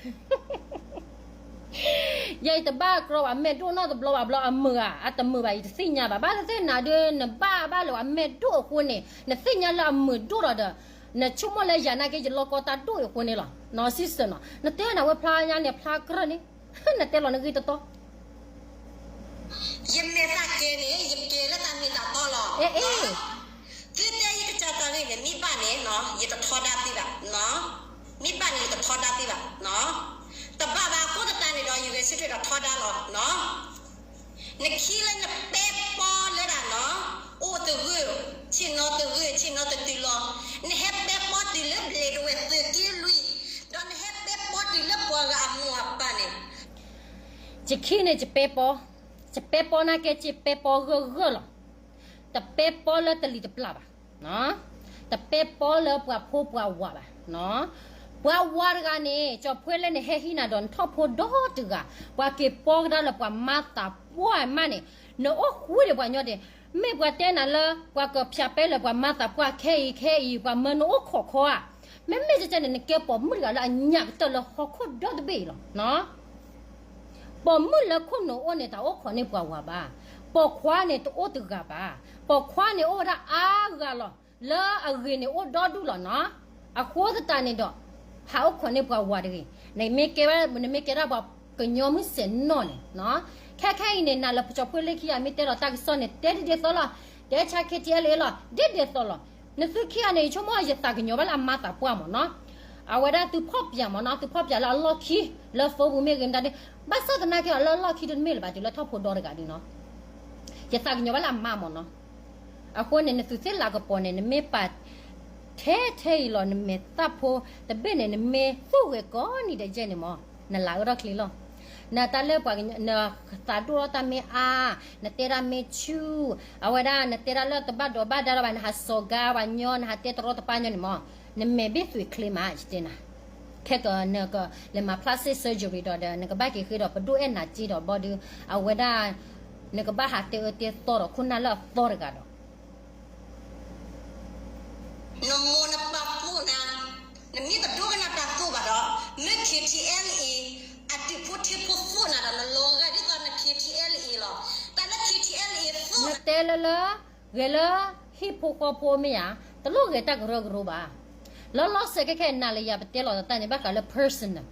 ယဲယတဘၣ်ကြီပှၤမဲာ်ဒိၣ်နီတဘျီဘၣ်ဘျီ အမုာ်ဧါ အတမုာ်ဘၣ် ယတသ့ၣ်ညါဘၣ်. ဘၣ်သ့ၣ်သ့ၣ်နၤဒီး နဘၣ်ဘၣ်လၢပှၤမဲာ်ဒိၣ်အဃိန့ၣ် နသ့ၣ်ညါလၢအမုာ်ဒိၣ်ဒီးဒီး နဆိကမိၣ်လၢယၤနာ်က့ယလီၢ်ကီၢ်တၢ်ဒိၣ်အံၤအဃိန့ၣ်လီၤ. နီၢ် sister နီၢ် နတဲနၤဝဲဖျါညါန့ၣ် ဖျါကြၢးန့ၣ် နတဲလီၤနဂ့ၢ်တတီ ယမဲာ်သၣ်ကဲန့ၣ် ယကဲလၢတၢ်မ့ၢ်တၢ်တီလီၤ. အ့ အ့ ယမ့ၢ်ဘၣ်န့ၣ် ယတထီဒါသုဘၣ်, မ့ၢ်ဘၣ်န့ၣ် ယတထီဒါသုဘၣ်, တဘၣ်ဘၣ်အဃိသတးန့ၣ်ဒီး ယဂဲၤဆၢထၢၣ်ဒီးထီဒါလီၤ. နခံလၢနပဲပီလၢဒၣ်နီၤ, အိၣ်တဂၢၢ်, ဆ့ၣ်နီၤတဂၢၢ်, ဆ့ၣ်နီၤတတုၤလီၤ. နဟဲပဲပီတုၤလၢဘျဲၣ်ဒဝဲၢ်သုးက့လွံၢ်, ဒီးနဟဲပဲပီတုၤလၢပှၤဂၤအမိၢ်အပၢ်န့ၣ်, ယခံန့ၣ် ယပဲပီ, ယပဲပီနာ်က့ ယပဲပီဂၢၢ်ဂၢၢ်လီၤ. တပဲပီလၢတလံၤတပျၢ်ဘၣ်, တပဲပီလၢပှၤဖိပှၤဝၤဘၣ်. ပှၤဝၤတဂၤန့ၣ် ကၠီဖှ့လၢနဟဲဟံးနၤဒီးနထီၣ်ဖိဒီတဂၤ, ပှၤက့ၤပီကဒါလၢပှၤမါသးပှၢ်မးန့ၣ်, နအိၣ်ဃူဒံးပှၤညီဒံး, မ့ၢ်ပှၤတဲနၤလၢ ပှၤကဖၠးပဲလၢပှၤမါသးပှၢ်ခဲအံၤခဲအံၤ ပှၤမၢနအိၣ်ခိးခီဧါ. မ့မ့ၢ်ကဲန့ၣ် နကဲပိာ်မုၣ်တဂၤလၢအညၣ်ကတၢၢ်လၢဟီၣ်ခိၣ်ဒီတဘ့ၣ်အံၤလီၤ. ပိာ်မုၣ်လၢခိၣ်နူာ်အိၣ်န့ၣ် တၢ်အိၣ်ခိးန့ၢ်ပှၤဝၤဘၣ်. ပိာ်ခွါန့ၣ်တအိၣ်တဂၤဘၣ်. ပိာ်ခွါန့ၣ်အိၣ်ဝဲဒၣ်အါဂၤလီၤ. လၢအဂ့ၤန့ၣ်အိၣ်ဒီဒူၣ်လီၤနီၤ. အဃိသတးန့ၣ်ဒီး ဟးအိၣ်ခိးန့ၢ်ပှၤဝၤတဂ့ၤ. နမ့ၢ်ကဲ နမ့ၢ်ကဲဒၣ်ပှၤကညီမုၢ်ဆ့ၣ်နီၤန့ၣ်, ခဲခဲအံၤန့ၣ် နၤလၢကၠီဖှ့လၢခံဂၤမ့ၢ်တဲလီၤတၢ်ကစီၣ်န့ၣ် တဲဒ်ဒ်သိးလီၤ. တဲဆါ K T L A လီၤ ဒ်ဒ်သိးလီၤ. နသုခံဂၤန့ၣ် ယဆိကမိၣ်ယသးကညီၤဘၣ်လၢအမၤသးပှၢ်မ့ၢ်နီၤ. အဝဲဒၣ်သုဖီၣ်ပၠးမ့ၢ်နီၤ, သုဖီၣ်ပၠးလၢအလီၢ်ခံ လၢသိပူၤမ့ၢ်ဂ့ၤမတၤဒ်, ဘၣ်ဆၣ်သနာ်က့အီၤလၢအလီၢ်ခံတမ့ၢ်လၢၤဘၣ် တုၤလၢထီၣ်ဖိဒီတဂၤဒုနီၤ. ယသးကညီၤဘၣ်လၢအမါမ့ၢ်နီၤ. အဃိန့ၣ် နသုးသ့ၣ်လၤကပီၤန့ၣ် နမ့ၢ်ပာ်ထဲထဲအံၤလီၤ နမဲာ်သၣ်ဖိတဘ့ၣ်န့ၣ် နမ့ၢ်သူၣ်ဂဲၤကိးနံၤဒဲးယဲၢ်န့ၣ်မ့ၢ် နလၤအၢထီၣ်ချ့လီၤ. နတၢ်လၢပှၤ နသးဒိၣ်ထီၣ်တၢ်မ့ၢ်အါ, နတဲတၢ်မ့ၢ်ဆူၣ်, အဝဲဒၣ်နတဲတၢ်လၢတဘၣ်ဒိးဘၣ်ဒါဒီးဘၣ် နဟးစိာ်ကါပှၤညီ နဟးတဲတရီတပါညီန့ၣ်မ့ၢ် နမဲာ်ဘ့ၣ်သွံးချ့မး ယတဲနၤ. ခဲကနကလဲၤမၤ plastic surgery ဒီးဒီး နကဘၣ်က့ၤဃ့ဒီးပဒိၣ်အဲၣ်နၤစ့ဒီးဘီဒုး အဝဲဒၣ် နကဘၣ်ဟးတဲအၢတဲသီဒီးခိၣ်နၢ်လၢအသီတဂၤဒီး နမိၢ်နပၢ်သိၣ်နၤ, နမ့ၢ်တဒိကနၣ်တၢ်သိၣ်ဘၣ်ဒီး မ့ၢ် K T L A အဒုးဖိထံဖိသိၣ်နၤဒီး နလီၤဂာ်ဒ်သိးန K T L A လီၤ. တၢ်လၢ K T L A သိၣ်နၤ နတဲလၢလၢ ဂဲၤလၢဟံၣ်ဖိဃီဖိမ့ၢ်ဧါ, တလိၣ်ဂဲၤတၢ်ကရၢကရိဘၣ်. လီၤလီၤဆဲးခဲခဲနၤလၢယၤပတဲလီၤသးန့ၣ် ဘၣ်ဃးလၢ personal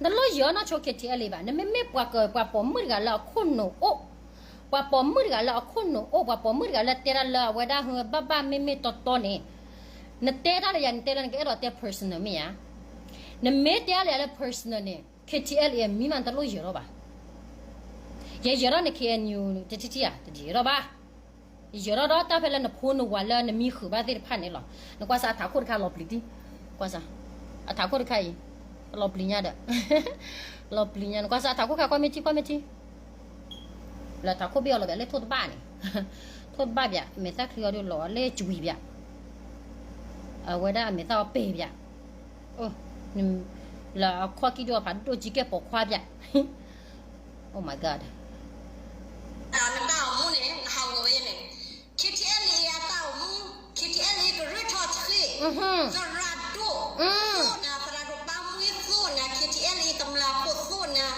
နတလိၣ်ယီၤနီၢ်ဆိ K T L A ဘၣ်. နမ့မ့ၢ်ပှၤက ပှၤပိာ်မုၣ်တဂၤလၢအခိၣ်နူာ်အိၣ်, ပှၤပိာ်မုၣ်တဂၤလၢအခိၣ်နူာ်အိၣ်, ပှၤပိာ်မုၣ်တဂၤလၢတဲတၢ်လၢအဝဲဒၣ်ဟူဘၣ်ဘၣ်မ့မ့ၢ်တီတီန့ၣ်, နတဲတၢ်လၢယၤ နတဲလၢနကအဲၣ်ဒိးတဲ personal မ့ၢ်ဧါ. နမ့ၢ်တဲလၢယၤလၢ personal န့ၣ် K T L A အမံၤမးနတလိၣ်ယၢၤထီၣ်ဘၣ်. ယယၢၤထီၣ်န့ၣ် K N U တထံၣ်ထံၣ်ဧါ, တယၢၤထီၣ်ဘၣ်. ယယၢၤထီၣ်ဒီးတၢ်ဖဲလၢနဖိနဝၤလၢနမံဃုာ်ဘၣ်သ့ၣ်တဖၣ်န့ၣ်လီၤ. နကွၢ်စၢ်အထးခိၣ်တခါလီၤပျံၤတံၢ်, ကွၢ်စၢ်, အထးခိၣ်တခါအံၤ လီၤပျံၤညါဒီး လီၤပျံၤညါ နကွၢ်စၢ်အထးခိၣ်တခါ ကွၢ်မ့ၢ်ထံ ကွၢ်မ့ၢ်ထံ လၢထးခိၣ်ဘ့ၣ်အီၤလီၤဘၣ်လၢထိၣ်တဘၣ်န့ၣ်, ထိၣ်တဘၣ်ဘၣ် မဲာ်သၣ်ချံအီၤဒုးလီၤလၢကွံာ်ဘၣ်, အဝဲဒၣ်အမဲာ်သၣ်အီၤပဲာ်ဘၣ်, လၢအခီၣ်ကံၢ်ဒိၣ်အဖးဒိၣ်ကံကဲပိာ်ခွါဘၣ်, Oh my God. နတၢ်အိၣ်မူန့ၣ် နဟးဂီၤဝဲန့ၣ် K T L A အတၢ်အိၣ်မူ, K T L A ကရၢထီၣ်ဆှံ, သရၣ်ဒိၣ်, သရၣ်ဒိၣ်, သရၣ်ဒိၣ်ပၢ်မွေး သိၣ်နၤ, K T L A ကမျၢၢ်ဖိ သိၣ်နၤ,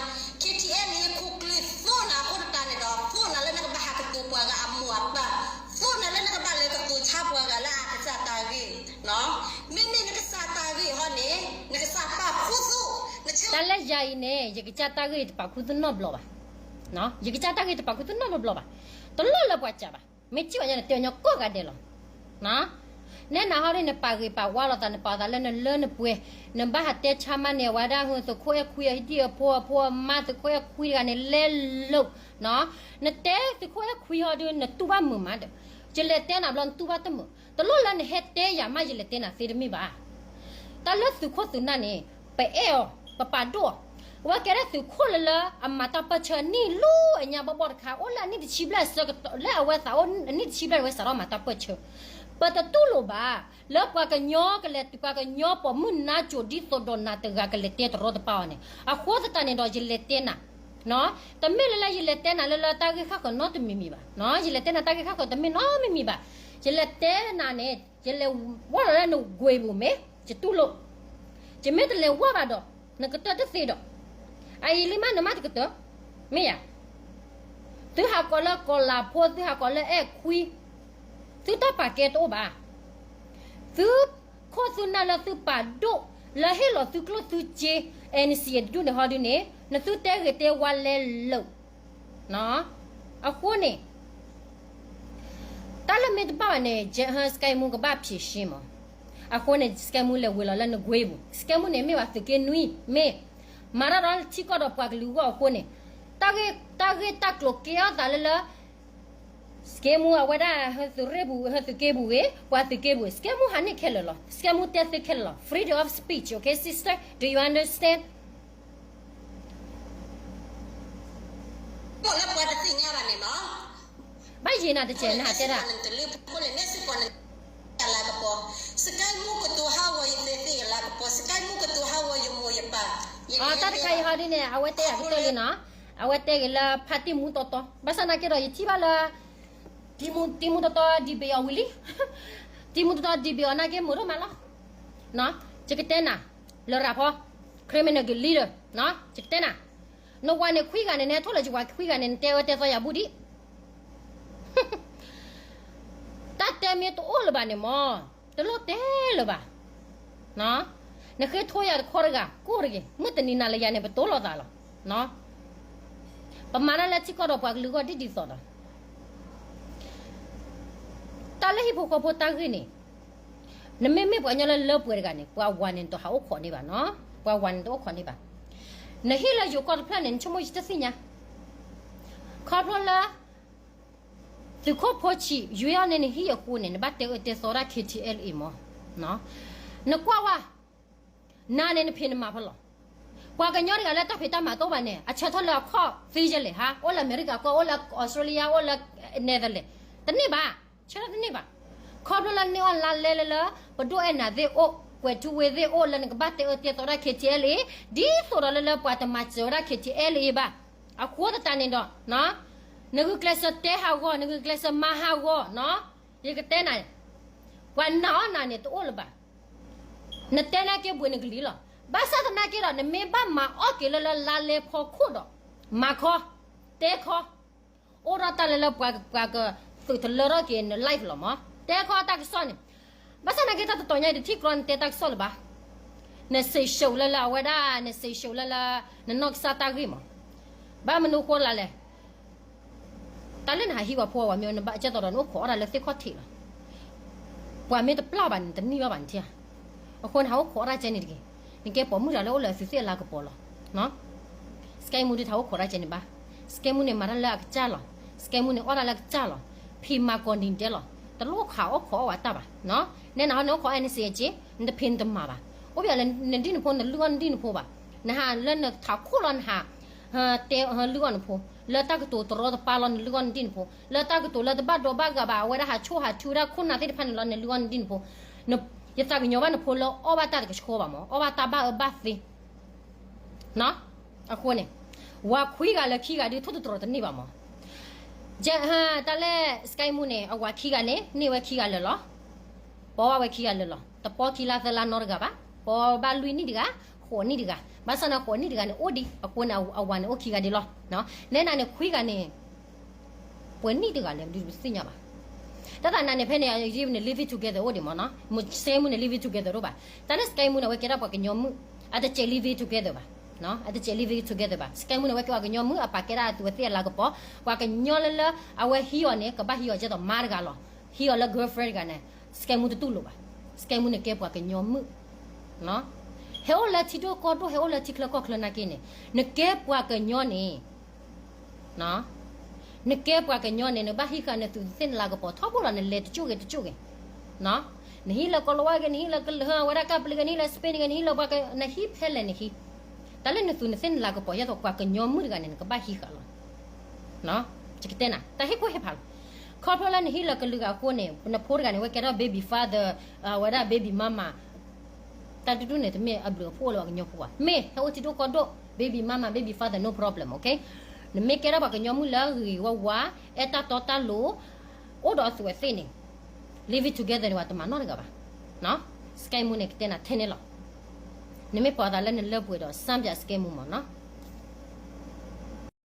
K T L A ခိၣ်ကျၢၢ် သိၣ်နၤအဃိသတးန့ၣ်ဒီး သိၣ်နၤလၢနကဘၣ်ဟးကတိၤပှၤဂၤအမိၢ်အပၢ်, သိၣ်နၤလၢနကဘၣ်လဲၤကတိၤဆါပှၤဂၤလၢအကစၢ်တၢ်ဂ့ၢ်, မ့မ့ၢ်နကစၢ်တၢ်ဂ့ၢ်ဟီန့ၣ် နကစၢ်ပာ်ခူသူၣ်, တၢ်လၢယၤအံၤန့ၣ် ယကစၢ်တၢ်ဂ့ၢ်တပာ်ခူသူၣ်နီတဘျီဘၣ်, ယကစၢ်တၢ်ဂ့ၢ်တပာ်ခူသူၣ်နီတဘျီဘၣ်, တလိၣ်လၢပှၤစံးဘၣ်, မ့ၢ်စံးဘၣ်ညါန့ၣ် တဲညီကိးဂၤဒဲးလီၤ. နဲနၤဟီဒ်န့ၣ် နပာ်ဂ့ၤပာ်ဝါလိာ်သး နပာ်သးလၢနလၢနပှဲၤ, နဘၣ်ဟးတဲဆါမးန့ၣ် အဝဲဒၣ်ဟူ သုးခိၣ်အဲၣ်ခွံအဟံၣ်ဒံၣ်အဖိအဖိအမါ သုးခိၣ်အဲၣ်ခွံတဂၤန့ၣ် လဲလိာ်, နတဲသုးခိၣ်အဲၣ်ခွံဟီဒုး နတူၢ်ဘၣ်မုာ်မးဒီး, ယလဲၤတဲနၤဘျီ နတူၢ်ဘၣ်တမုာ်, တလိၣ်လၢနဟဲတဲယၤမး ယလဲၤတဲနၤသ့တမ့ၢ်ဘၣ်. တၢ်လၢသုးခိၣ်သုးနၢ်န့ၣ် ပအဲၣ်အီၤ, ပပာ်ဒိၣ်အီၤ, အဝဲကဲဒၣ်သုးခိၣ်လၢလၢအမၤတၢ်ပၢၢ်ဆၢနံၣ်လီၤအညါဘီဘီတခါ, အိၣ်လၢအနံၣ်တဆံဘျဲၣ်အဆၢကတီၢ် လၢအဝဲသးအိၣ်အနံၣ်တဆံဘျဲၣ်န့ၣ် အဝဲစးထီၣ်မၤတၢ်ပၢၢ်ဆၢ, ပတတူၢ်လိာ်ဘၣ်, လၢပှၤကညီကလဲၤတုၤ ပှၤကညီပိာ်မုၣ်နါစိၤဒ်သိးဒီးနၤတဂၤ ကလဲၤတဲတရီတပါအီၤန့ၣ်, အဃိသတးန့ၣ်ဒီး ယလဲၤတဲနၤ တမ့ၢ်လၢလၢယလဲၤတဲနၤလၢလၢတၢ်ဂ့ၢ်ဃၣ်ဃၢၤနီတမံၤမံၤဘၣ်, ယလဲၤတဲနၤတၢ်ဂ့ၢ်ဃၣ်ဃၢၤတမ့ၢ်နီတမံၤမံၤဘၣ်, ယလဲၤတဲနၤန့ၣ် ယလဲၤဝီၢ်လီၤလၢနကွဲၤပူၤမ့ၢ် ယတူၢ်လိာ်, ယမ့ၢ်တလဲၤဝီၢ်ဘၣ်ဒီး နကတၢၢ်တသ့ဒီး, အအံၤလံမး နမ့ၢ်တကတၢၢ်, မ့ၢ်ယၤ, သုဟးကိးလၢကီၤလၤဖိ သုဟးကိးလၢအဲၣ်ခွံ, သုတၢ်ပာ်ကဲတအိၣ်ဘၣ်. သုခိၣ်သုနၢ်လၢသုပာ်ဒိၣ် လၢဟ့ၣ်လီၤသုကျိၣ်သုစ့ N C A တဒူၣ်န့ၣ်ဟီဒုန့ၣ် နသုတဲဂ့ၤတဲဝါလဲလိာ်, အဃိန့ၣ် တၢ်လၢမ့ၢ်တဘၣ်ဘၣ်န့ၣ် စကဲမူကဘၣ်ဖြေရှင်းမး. အဃိန့ၣ် စကဲမူလဲၤဝ့ၤလီၤလၢနကွ့ပူၤ, စကဲမူန့ၣ်မ့ၢ်ဝဲသုးက့နွံ, မ့ၢ် မၤတၢ်ဒီးထံကီၢ်ဒီးပှၤကလုာ်အဂီၢ်အဃိန့ၣ်, တၢ်ဂ့ၢ်တၢ်ကျိၤကဲထီၣ်သးလၢလၢ စကဲမူအဝဲဒၣ် ဟၢသုးရ့ၣ်ပူၤ ဟၢသုးက့ပူၤဂ့ၤ ပှၤသုးက့ပူၤဂ့ၤ စကဲမူဟးန့ၢ်ခဲလၢာ်လီၤ. စကဲမူတဲသ့ခဲလၢာ်လီၤ. Freedom of speech, okay, sister? Do you understand? လၢပှၤတသ့ၣ်ညါဘၣ်န့ၣ်လီၤ. ဘၣ်ယံၤနၤတစဲး နဟးတဲဒၣ် လၢ စကဲမူကတိၤဟးဂီၤယသ့ၣ်ယလၤကပီၤ, စကဲမူကတိၤဟးဂီၤယမိၢ်ယပၢ်, တၢ်တခါအံၤဟီဒ်န့ၣ် အဝဲတဲယၤကတၢၢ်လံနီၤ, အဝဲတဲဂ့ၤလၢဖါတံၢ်မူတီတီ, ဘၣ်ဆၣ်နာ်က့ဒီး ယထံၣ်ဘၣ်လၢ တံၢ်မူတီတီဒံးဘ့ၣ်အီၤဝံၤလံ, တံၢ်မူတီတီဒံးဘ့ၣ်အီၤနာ်က့ မုာ်ဒိၣ်မးလီၤ. ယကတဲနၤ, လရာ်ဖီ criminal leader, ယကတဲနၤ, နဝၤန့ၣ်ခွံဂၤန့ၣ် နဟဲထိၣ်လၢယဝၤခွံဂၤန့ၣ် နတဲအၢတဲသီယၤဘူးဒံး တၢ်တဲမ့ၢ်တအိၣ်လၢၤဘၣ်န့ၣ်မၢ်, တလိၣ်တဲလၢၤဘၣ်. နဃ့ထိယၤတခီတဂၤ ကိၢ်တဂ့ၤ, မုၢ်တနံၤနၤလၢယၤန့ၣ် ပတိလိာ်သးလီၤ. ပမၤတၢ်လၢထံကီၢ်ဒီးပှၤကလုာ်အဂီၢ်ဒ်ဒ်သိးဒီး တၢ်လၢဟံၣ်ဖိဃီဖိတၢ်ဂ့ၢ်န့ၣ်, နမ့မ့ၢ်ပှၤကညီလၢလၢပှဲၤတဂၤန့ၣ် ပှၤဝၤန့ၣ်တဟးအိၣ်ခိးန့ၢ်ဘၣ်နီၤ, ပှၤဝၤန့ၣ်တအိၣ်ခိးန့ၢ်ဘၣ်. နဟံၣ်လၢယိၤကီၢ်တဖျၢၣ်န့ၣ် နဆိကမိၣ်ယတသ့ၣ်ညါ, ခီဖျိလၢ သုးခိၣ်ဖိဆံး ယွၤန့ၣ်နဟံၣ်အဃိန့ၣ် နဘၣ်တဲအၢတဲသီဒၣ် K T L A မၢ်, နကွၢ်ဝဲ နၤန့ၣ်နဖံးနမၤဖဲလဲၣ်. ပှၤကညီတဂၤလၢတၢ်ဖံးတၢ်မၤတအိၣ်ဘၣ်န့ၣ် အဆၢထၢၣ်လၢအခီၣ်သ့ယဲလဲၣ်ဟါ, အိၣ်လၢအမဲရကၤကီၢ်, အိၣ်လၢအီစထြ့လယါ, အိၣ်လၢ Netherlands, တန့ၢ်ဘၣ်, ဆၢထၢၣ်တန့ၢ်ဘၣ်. ခီဖျိလၢနအိၣ်လါလဲလၢလၢ ပဒိၣ်အဲၣ်နၤသ့ၣ်အိၣ်, ကွဲးထူဝ့သ့ၣ်အိၣ်လၢနကဘၣ်တဲအၢတဲသီဒၣ် K T L A, ဒ်သိးဒီးလၢလၢပှၤတမၤစၢၤဝဲဒၣ် K T L A ဘၣ်. အဃိသတးန့ၣ်ဒီး နဂုာ်ကျဲးစၢးတဲဟးဂီၤ, နဂုာ်ကျဲးစၢးမၤဟးဂီၤနီၤ, ယကတဲနၤ, ပှၤနာ်အီၣ်နၤန့ၣ်တအိၣ်လၢၤဘၣ်. နတဲနာ်က့ဘှံးနကလံၤလီၤ. ဘၣ်ဆၣ်သနာ်က့ဒီး နမ့ၢ်ဘၣ်မၤအီၣ်က့ၤလၢလၢလါလဲဖီခိၣ်ဒီး မၤခီ, တဲခီ, အိၣ်ထီၣ်တၢ်လၢလၢပှၤကသုးတလၢထီၣ်က့ၤန life လီၤမၢ်. တဲခီတၢ်ကစီၣ်န့ၣ်, ဘၣ်ဆၣ်သနာ်က့တၢ်တတီၤညါအံၤ တထံၣ်ကြီနတဲတၢ်ကစီၣ်လၢၤဘၣ်. နစံးဆၢလၢလၢအဝဲဒၣ် နစံးဆၢလၢလၢ နနီၢ်ကစၢ်တၢ်ဂ့ၢ်မၢ်. ဘၣ်မနုၤဃိလဲၣ်, တၢ်လၢနဟးဟံးဝဲဖိဝဲမ့ၢ် နဘၣ်ကဲသိးဒီး နအိၣ်ခိးအီၣ်တၢ်လၢသ့ၣ်ခီၣ်ထံးလီၤ. ပှၤမ့ၢ်တပျၢ်ဘၣ်န့ၣ် တန့ၢ်ဘၣ်ဘၣ်နထံၣ်ဧါ. အဃိနဟးအိၣ်ခိးအီၣ်တၢ်ကဲန့ၣ်တဂ့ၤ. နကဲပိာ်မုၣ်တဂၤလၢအိၣ်လၢအသုးသ့ၣ်အလၤကပီၤလီၤ. စကဲမူဒုးတဟးအိၣ်ခိးတၢ်ကဲန့ၣ်ဘၣ်. စကဲမူန့ၣ်မၤတၢ်လၢအကစၢ်လီၤ. စကဲမူန့ၣ်အီၣ်တၢ်လၢအကစၢ်လီၤ. ဖံးမၤကိးနံၤဒဲးလီၤ. တလိၣ်ခးအိၣ်ခိးအီၣ်ဝဲတၢ်ဘၣ်. နဲနဟီန့ၣ်အိၣ်ခိး N C A က့, နတဖံးနတမၤဘၣ်. အိၣ်ပယီၤလၢနဒံၣ်နဖိ နလုၢ်အီၣ်နဒံၣ်နဖိဘၣ်. နဟးလၢနထးခိၣ်လီၤ နဟး တဲလုၢ်အီၣ်နဖိ, လၢတၢ်ကတိၤတရီတပါလီၤ နလုၢ်အီၣ်နဒံၣ်နဖိ, လၢတၢ်ကတိၤလၢတဘၣ်ဒိဘၣ်ဂာ်ဘၣ် အဝဲဒၣ်ဟးဆိၣ်ဟးထုဝဲဒၣ်ခိၣ်နၢ်သ့ၣ်တဖၣ်န့ၣ်လီၤ နလုၢ်အီၣ်နဒံၣ်နဖိ. ယသးကညီၤဘၣ်နဖိလၢအီၣ်ဘၣ်တၢ်တကဆှီဘၣ်မၢ်, အီၣ်ဘၣ်တၢ်ဘၣ်အၢဘၣ်သီ. အဃိန့ၣ် ဝၤခွံဂၤလၢခံဂၤဒုး ထိၣ်သတြီၤတန့ၢ်ဘၣ်မၢ်. တၢ်လၢ စကဲမူန့ၣ် အဝၤခံဂၤန့ၣ် န့ၢ်ဝဲခံဂၤလၢာ်လီၤ. ပီဝဲခံဂၤလၢာ်လီၤ. တပီခံလါသၢလါနီတဂၤဘၣ်, ပီဘၣ်လွံၢ်နံၣ်တဂၤ, ဃိးနံၣ်တဂၤ. ဘၣ်ဆၣ်န့ၣ် ဃိးနံၣ်တဂၤန့ၣ် အိၣ်ဒံးအဃိန့ၣ် အဝၤန့ၣ်အိၣ်ခံဂၤဒံးလီၤ. နဲနၤန့ၣ်ခွံဂၤန့ၣ် ပှဲၤနံၣ်တဂၤလဲၣ် ဒုးတသ့ၣ်ညါဘၣ်. တၢ်သးနၤန့ၣ်ဖဲန့ၣ် ယန့ၣ် living together အိၣ်ဒံးမၢ်နီၤ, စကဲမူန့ၣ် living together တအိၣ်ဘၣ်. တၢ်လၢစကဲမူန့ၣ် အဝဲကဲဒၣ်ပှၤကညီမုၣ်, အတစဲး living together ဘၣ်. အတစဲး living together ဘၣ်. စကဲမူန့ၣ် အဝဲကဲပှၤကညီမုၣ် အပာ်ကဲဒၣ်အသုးဝဲသ့ၣ်အလၤကပီၤ, ပှၤကညီလၢလၢ အဝဲဟံးအီၤန့ၣ် ကဘၣ်ဟံးအီၤကဲသိးမါတဂၤလီၤ. ဟံးအီၤလၢ girlfriend တဂၤန့ၣ် စကဲမူတတူၢ်လိာ်ဘၣ်. စကဲမူန့ၣ်ကဲပှၤကညီမုၣ် ဟဲအိၣ်လၢထံဒိၣ်ကီၢ်ဒိၣ် ဟဲအိၣ်လၢထံချၢကီၢ်ချၢနာ်က့န့ၣ် နကဲပှၤကညီန့ၣ်, နကဲပှၤကညီန့ၣ် နဘၣ်ဟံးဃာ်နသုးနသ့ၣ်နလၤကပီၤထီဘိလီၤ နလဲၤတကၠိၣ်ဂ့ၤတကၠိၣ်ဂ့ၤ. နဟံးလၢကီၤလၤဝါဂ့ၤ နဟံးလၢကလၢၤဝဲဒၣ်ကပလံၤဂ့ၤ နဟံးလၢ Spain ဂ့ၤ နဟံးလၢပှၤက နဟံးဖဲလဲၣ်နဟံး, တၢ်လၢနသုးနသ့ၣ်နလၤကပီၤ ယဲသိးပှၤကညီမုၣ်တဂၤန့ၣ် နကဘၣ်ဟံးဃာ်လီၤ. ယကတဲနၤ တၢ်ဟ့ၣ်ခိၣ်ဟ့ၣ်ဖးလီၤ. ခီဖျိလၢနဟံးလၢကလုာ်ဂၤအဃိန့ၣ် နဖိတဂၤန့ၣ် ဝဲကဲထီၣ် baby father, ဝဲဒၣ် baby mama, တၢ်ဒူဒူန့ၣ် တမ့ၢ်အဘျုးအဖှိၣ်လၢပှၤကညီဖိဘၣ်. မ့ၢ်ဟဲအိၣ်ထံဒိၣ်ကီၢ်ဒိၣ် baby mama, baby father, no problem, okay? နမ့ၢ်ကဲထီၣ်ပှၤကညီမုၣ်လၢဂ့ၤဂ့ၤဝါဝါ, အဲၣ်တၢ်တီတၢ်လိၤ, အိၣ်ဒီးအသုးဝဲသ့ၣ်န့ၣ် living together န့ၣ် ပှၤတမၤနီတဂၤဘၣ်. စကဲမူန့ၣ် ကတဲနၤထဲန့ၣ်လီၤ. နမ့ၢ်ပိာ်သးလၢနလၢပှဲၤဒီး စမ်းပြ စကဲမူမၢ်နီၤ.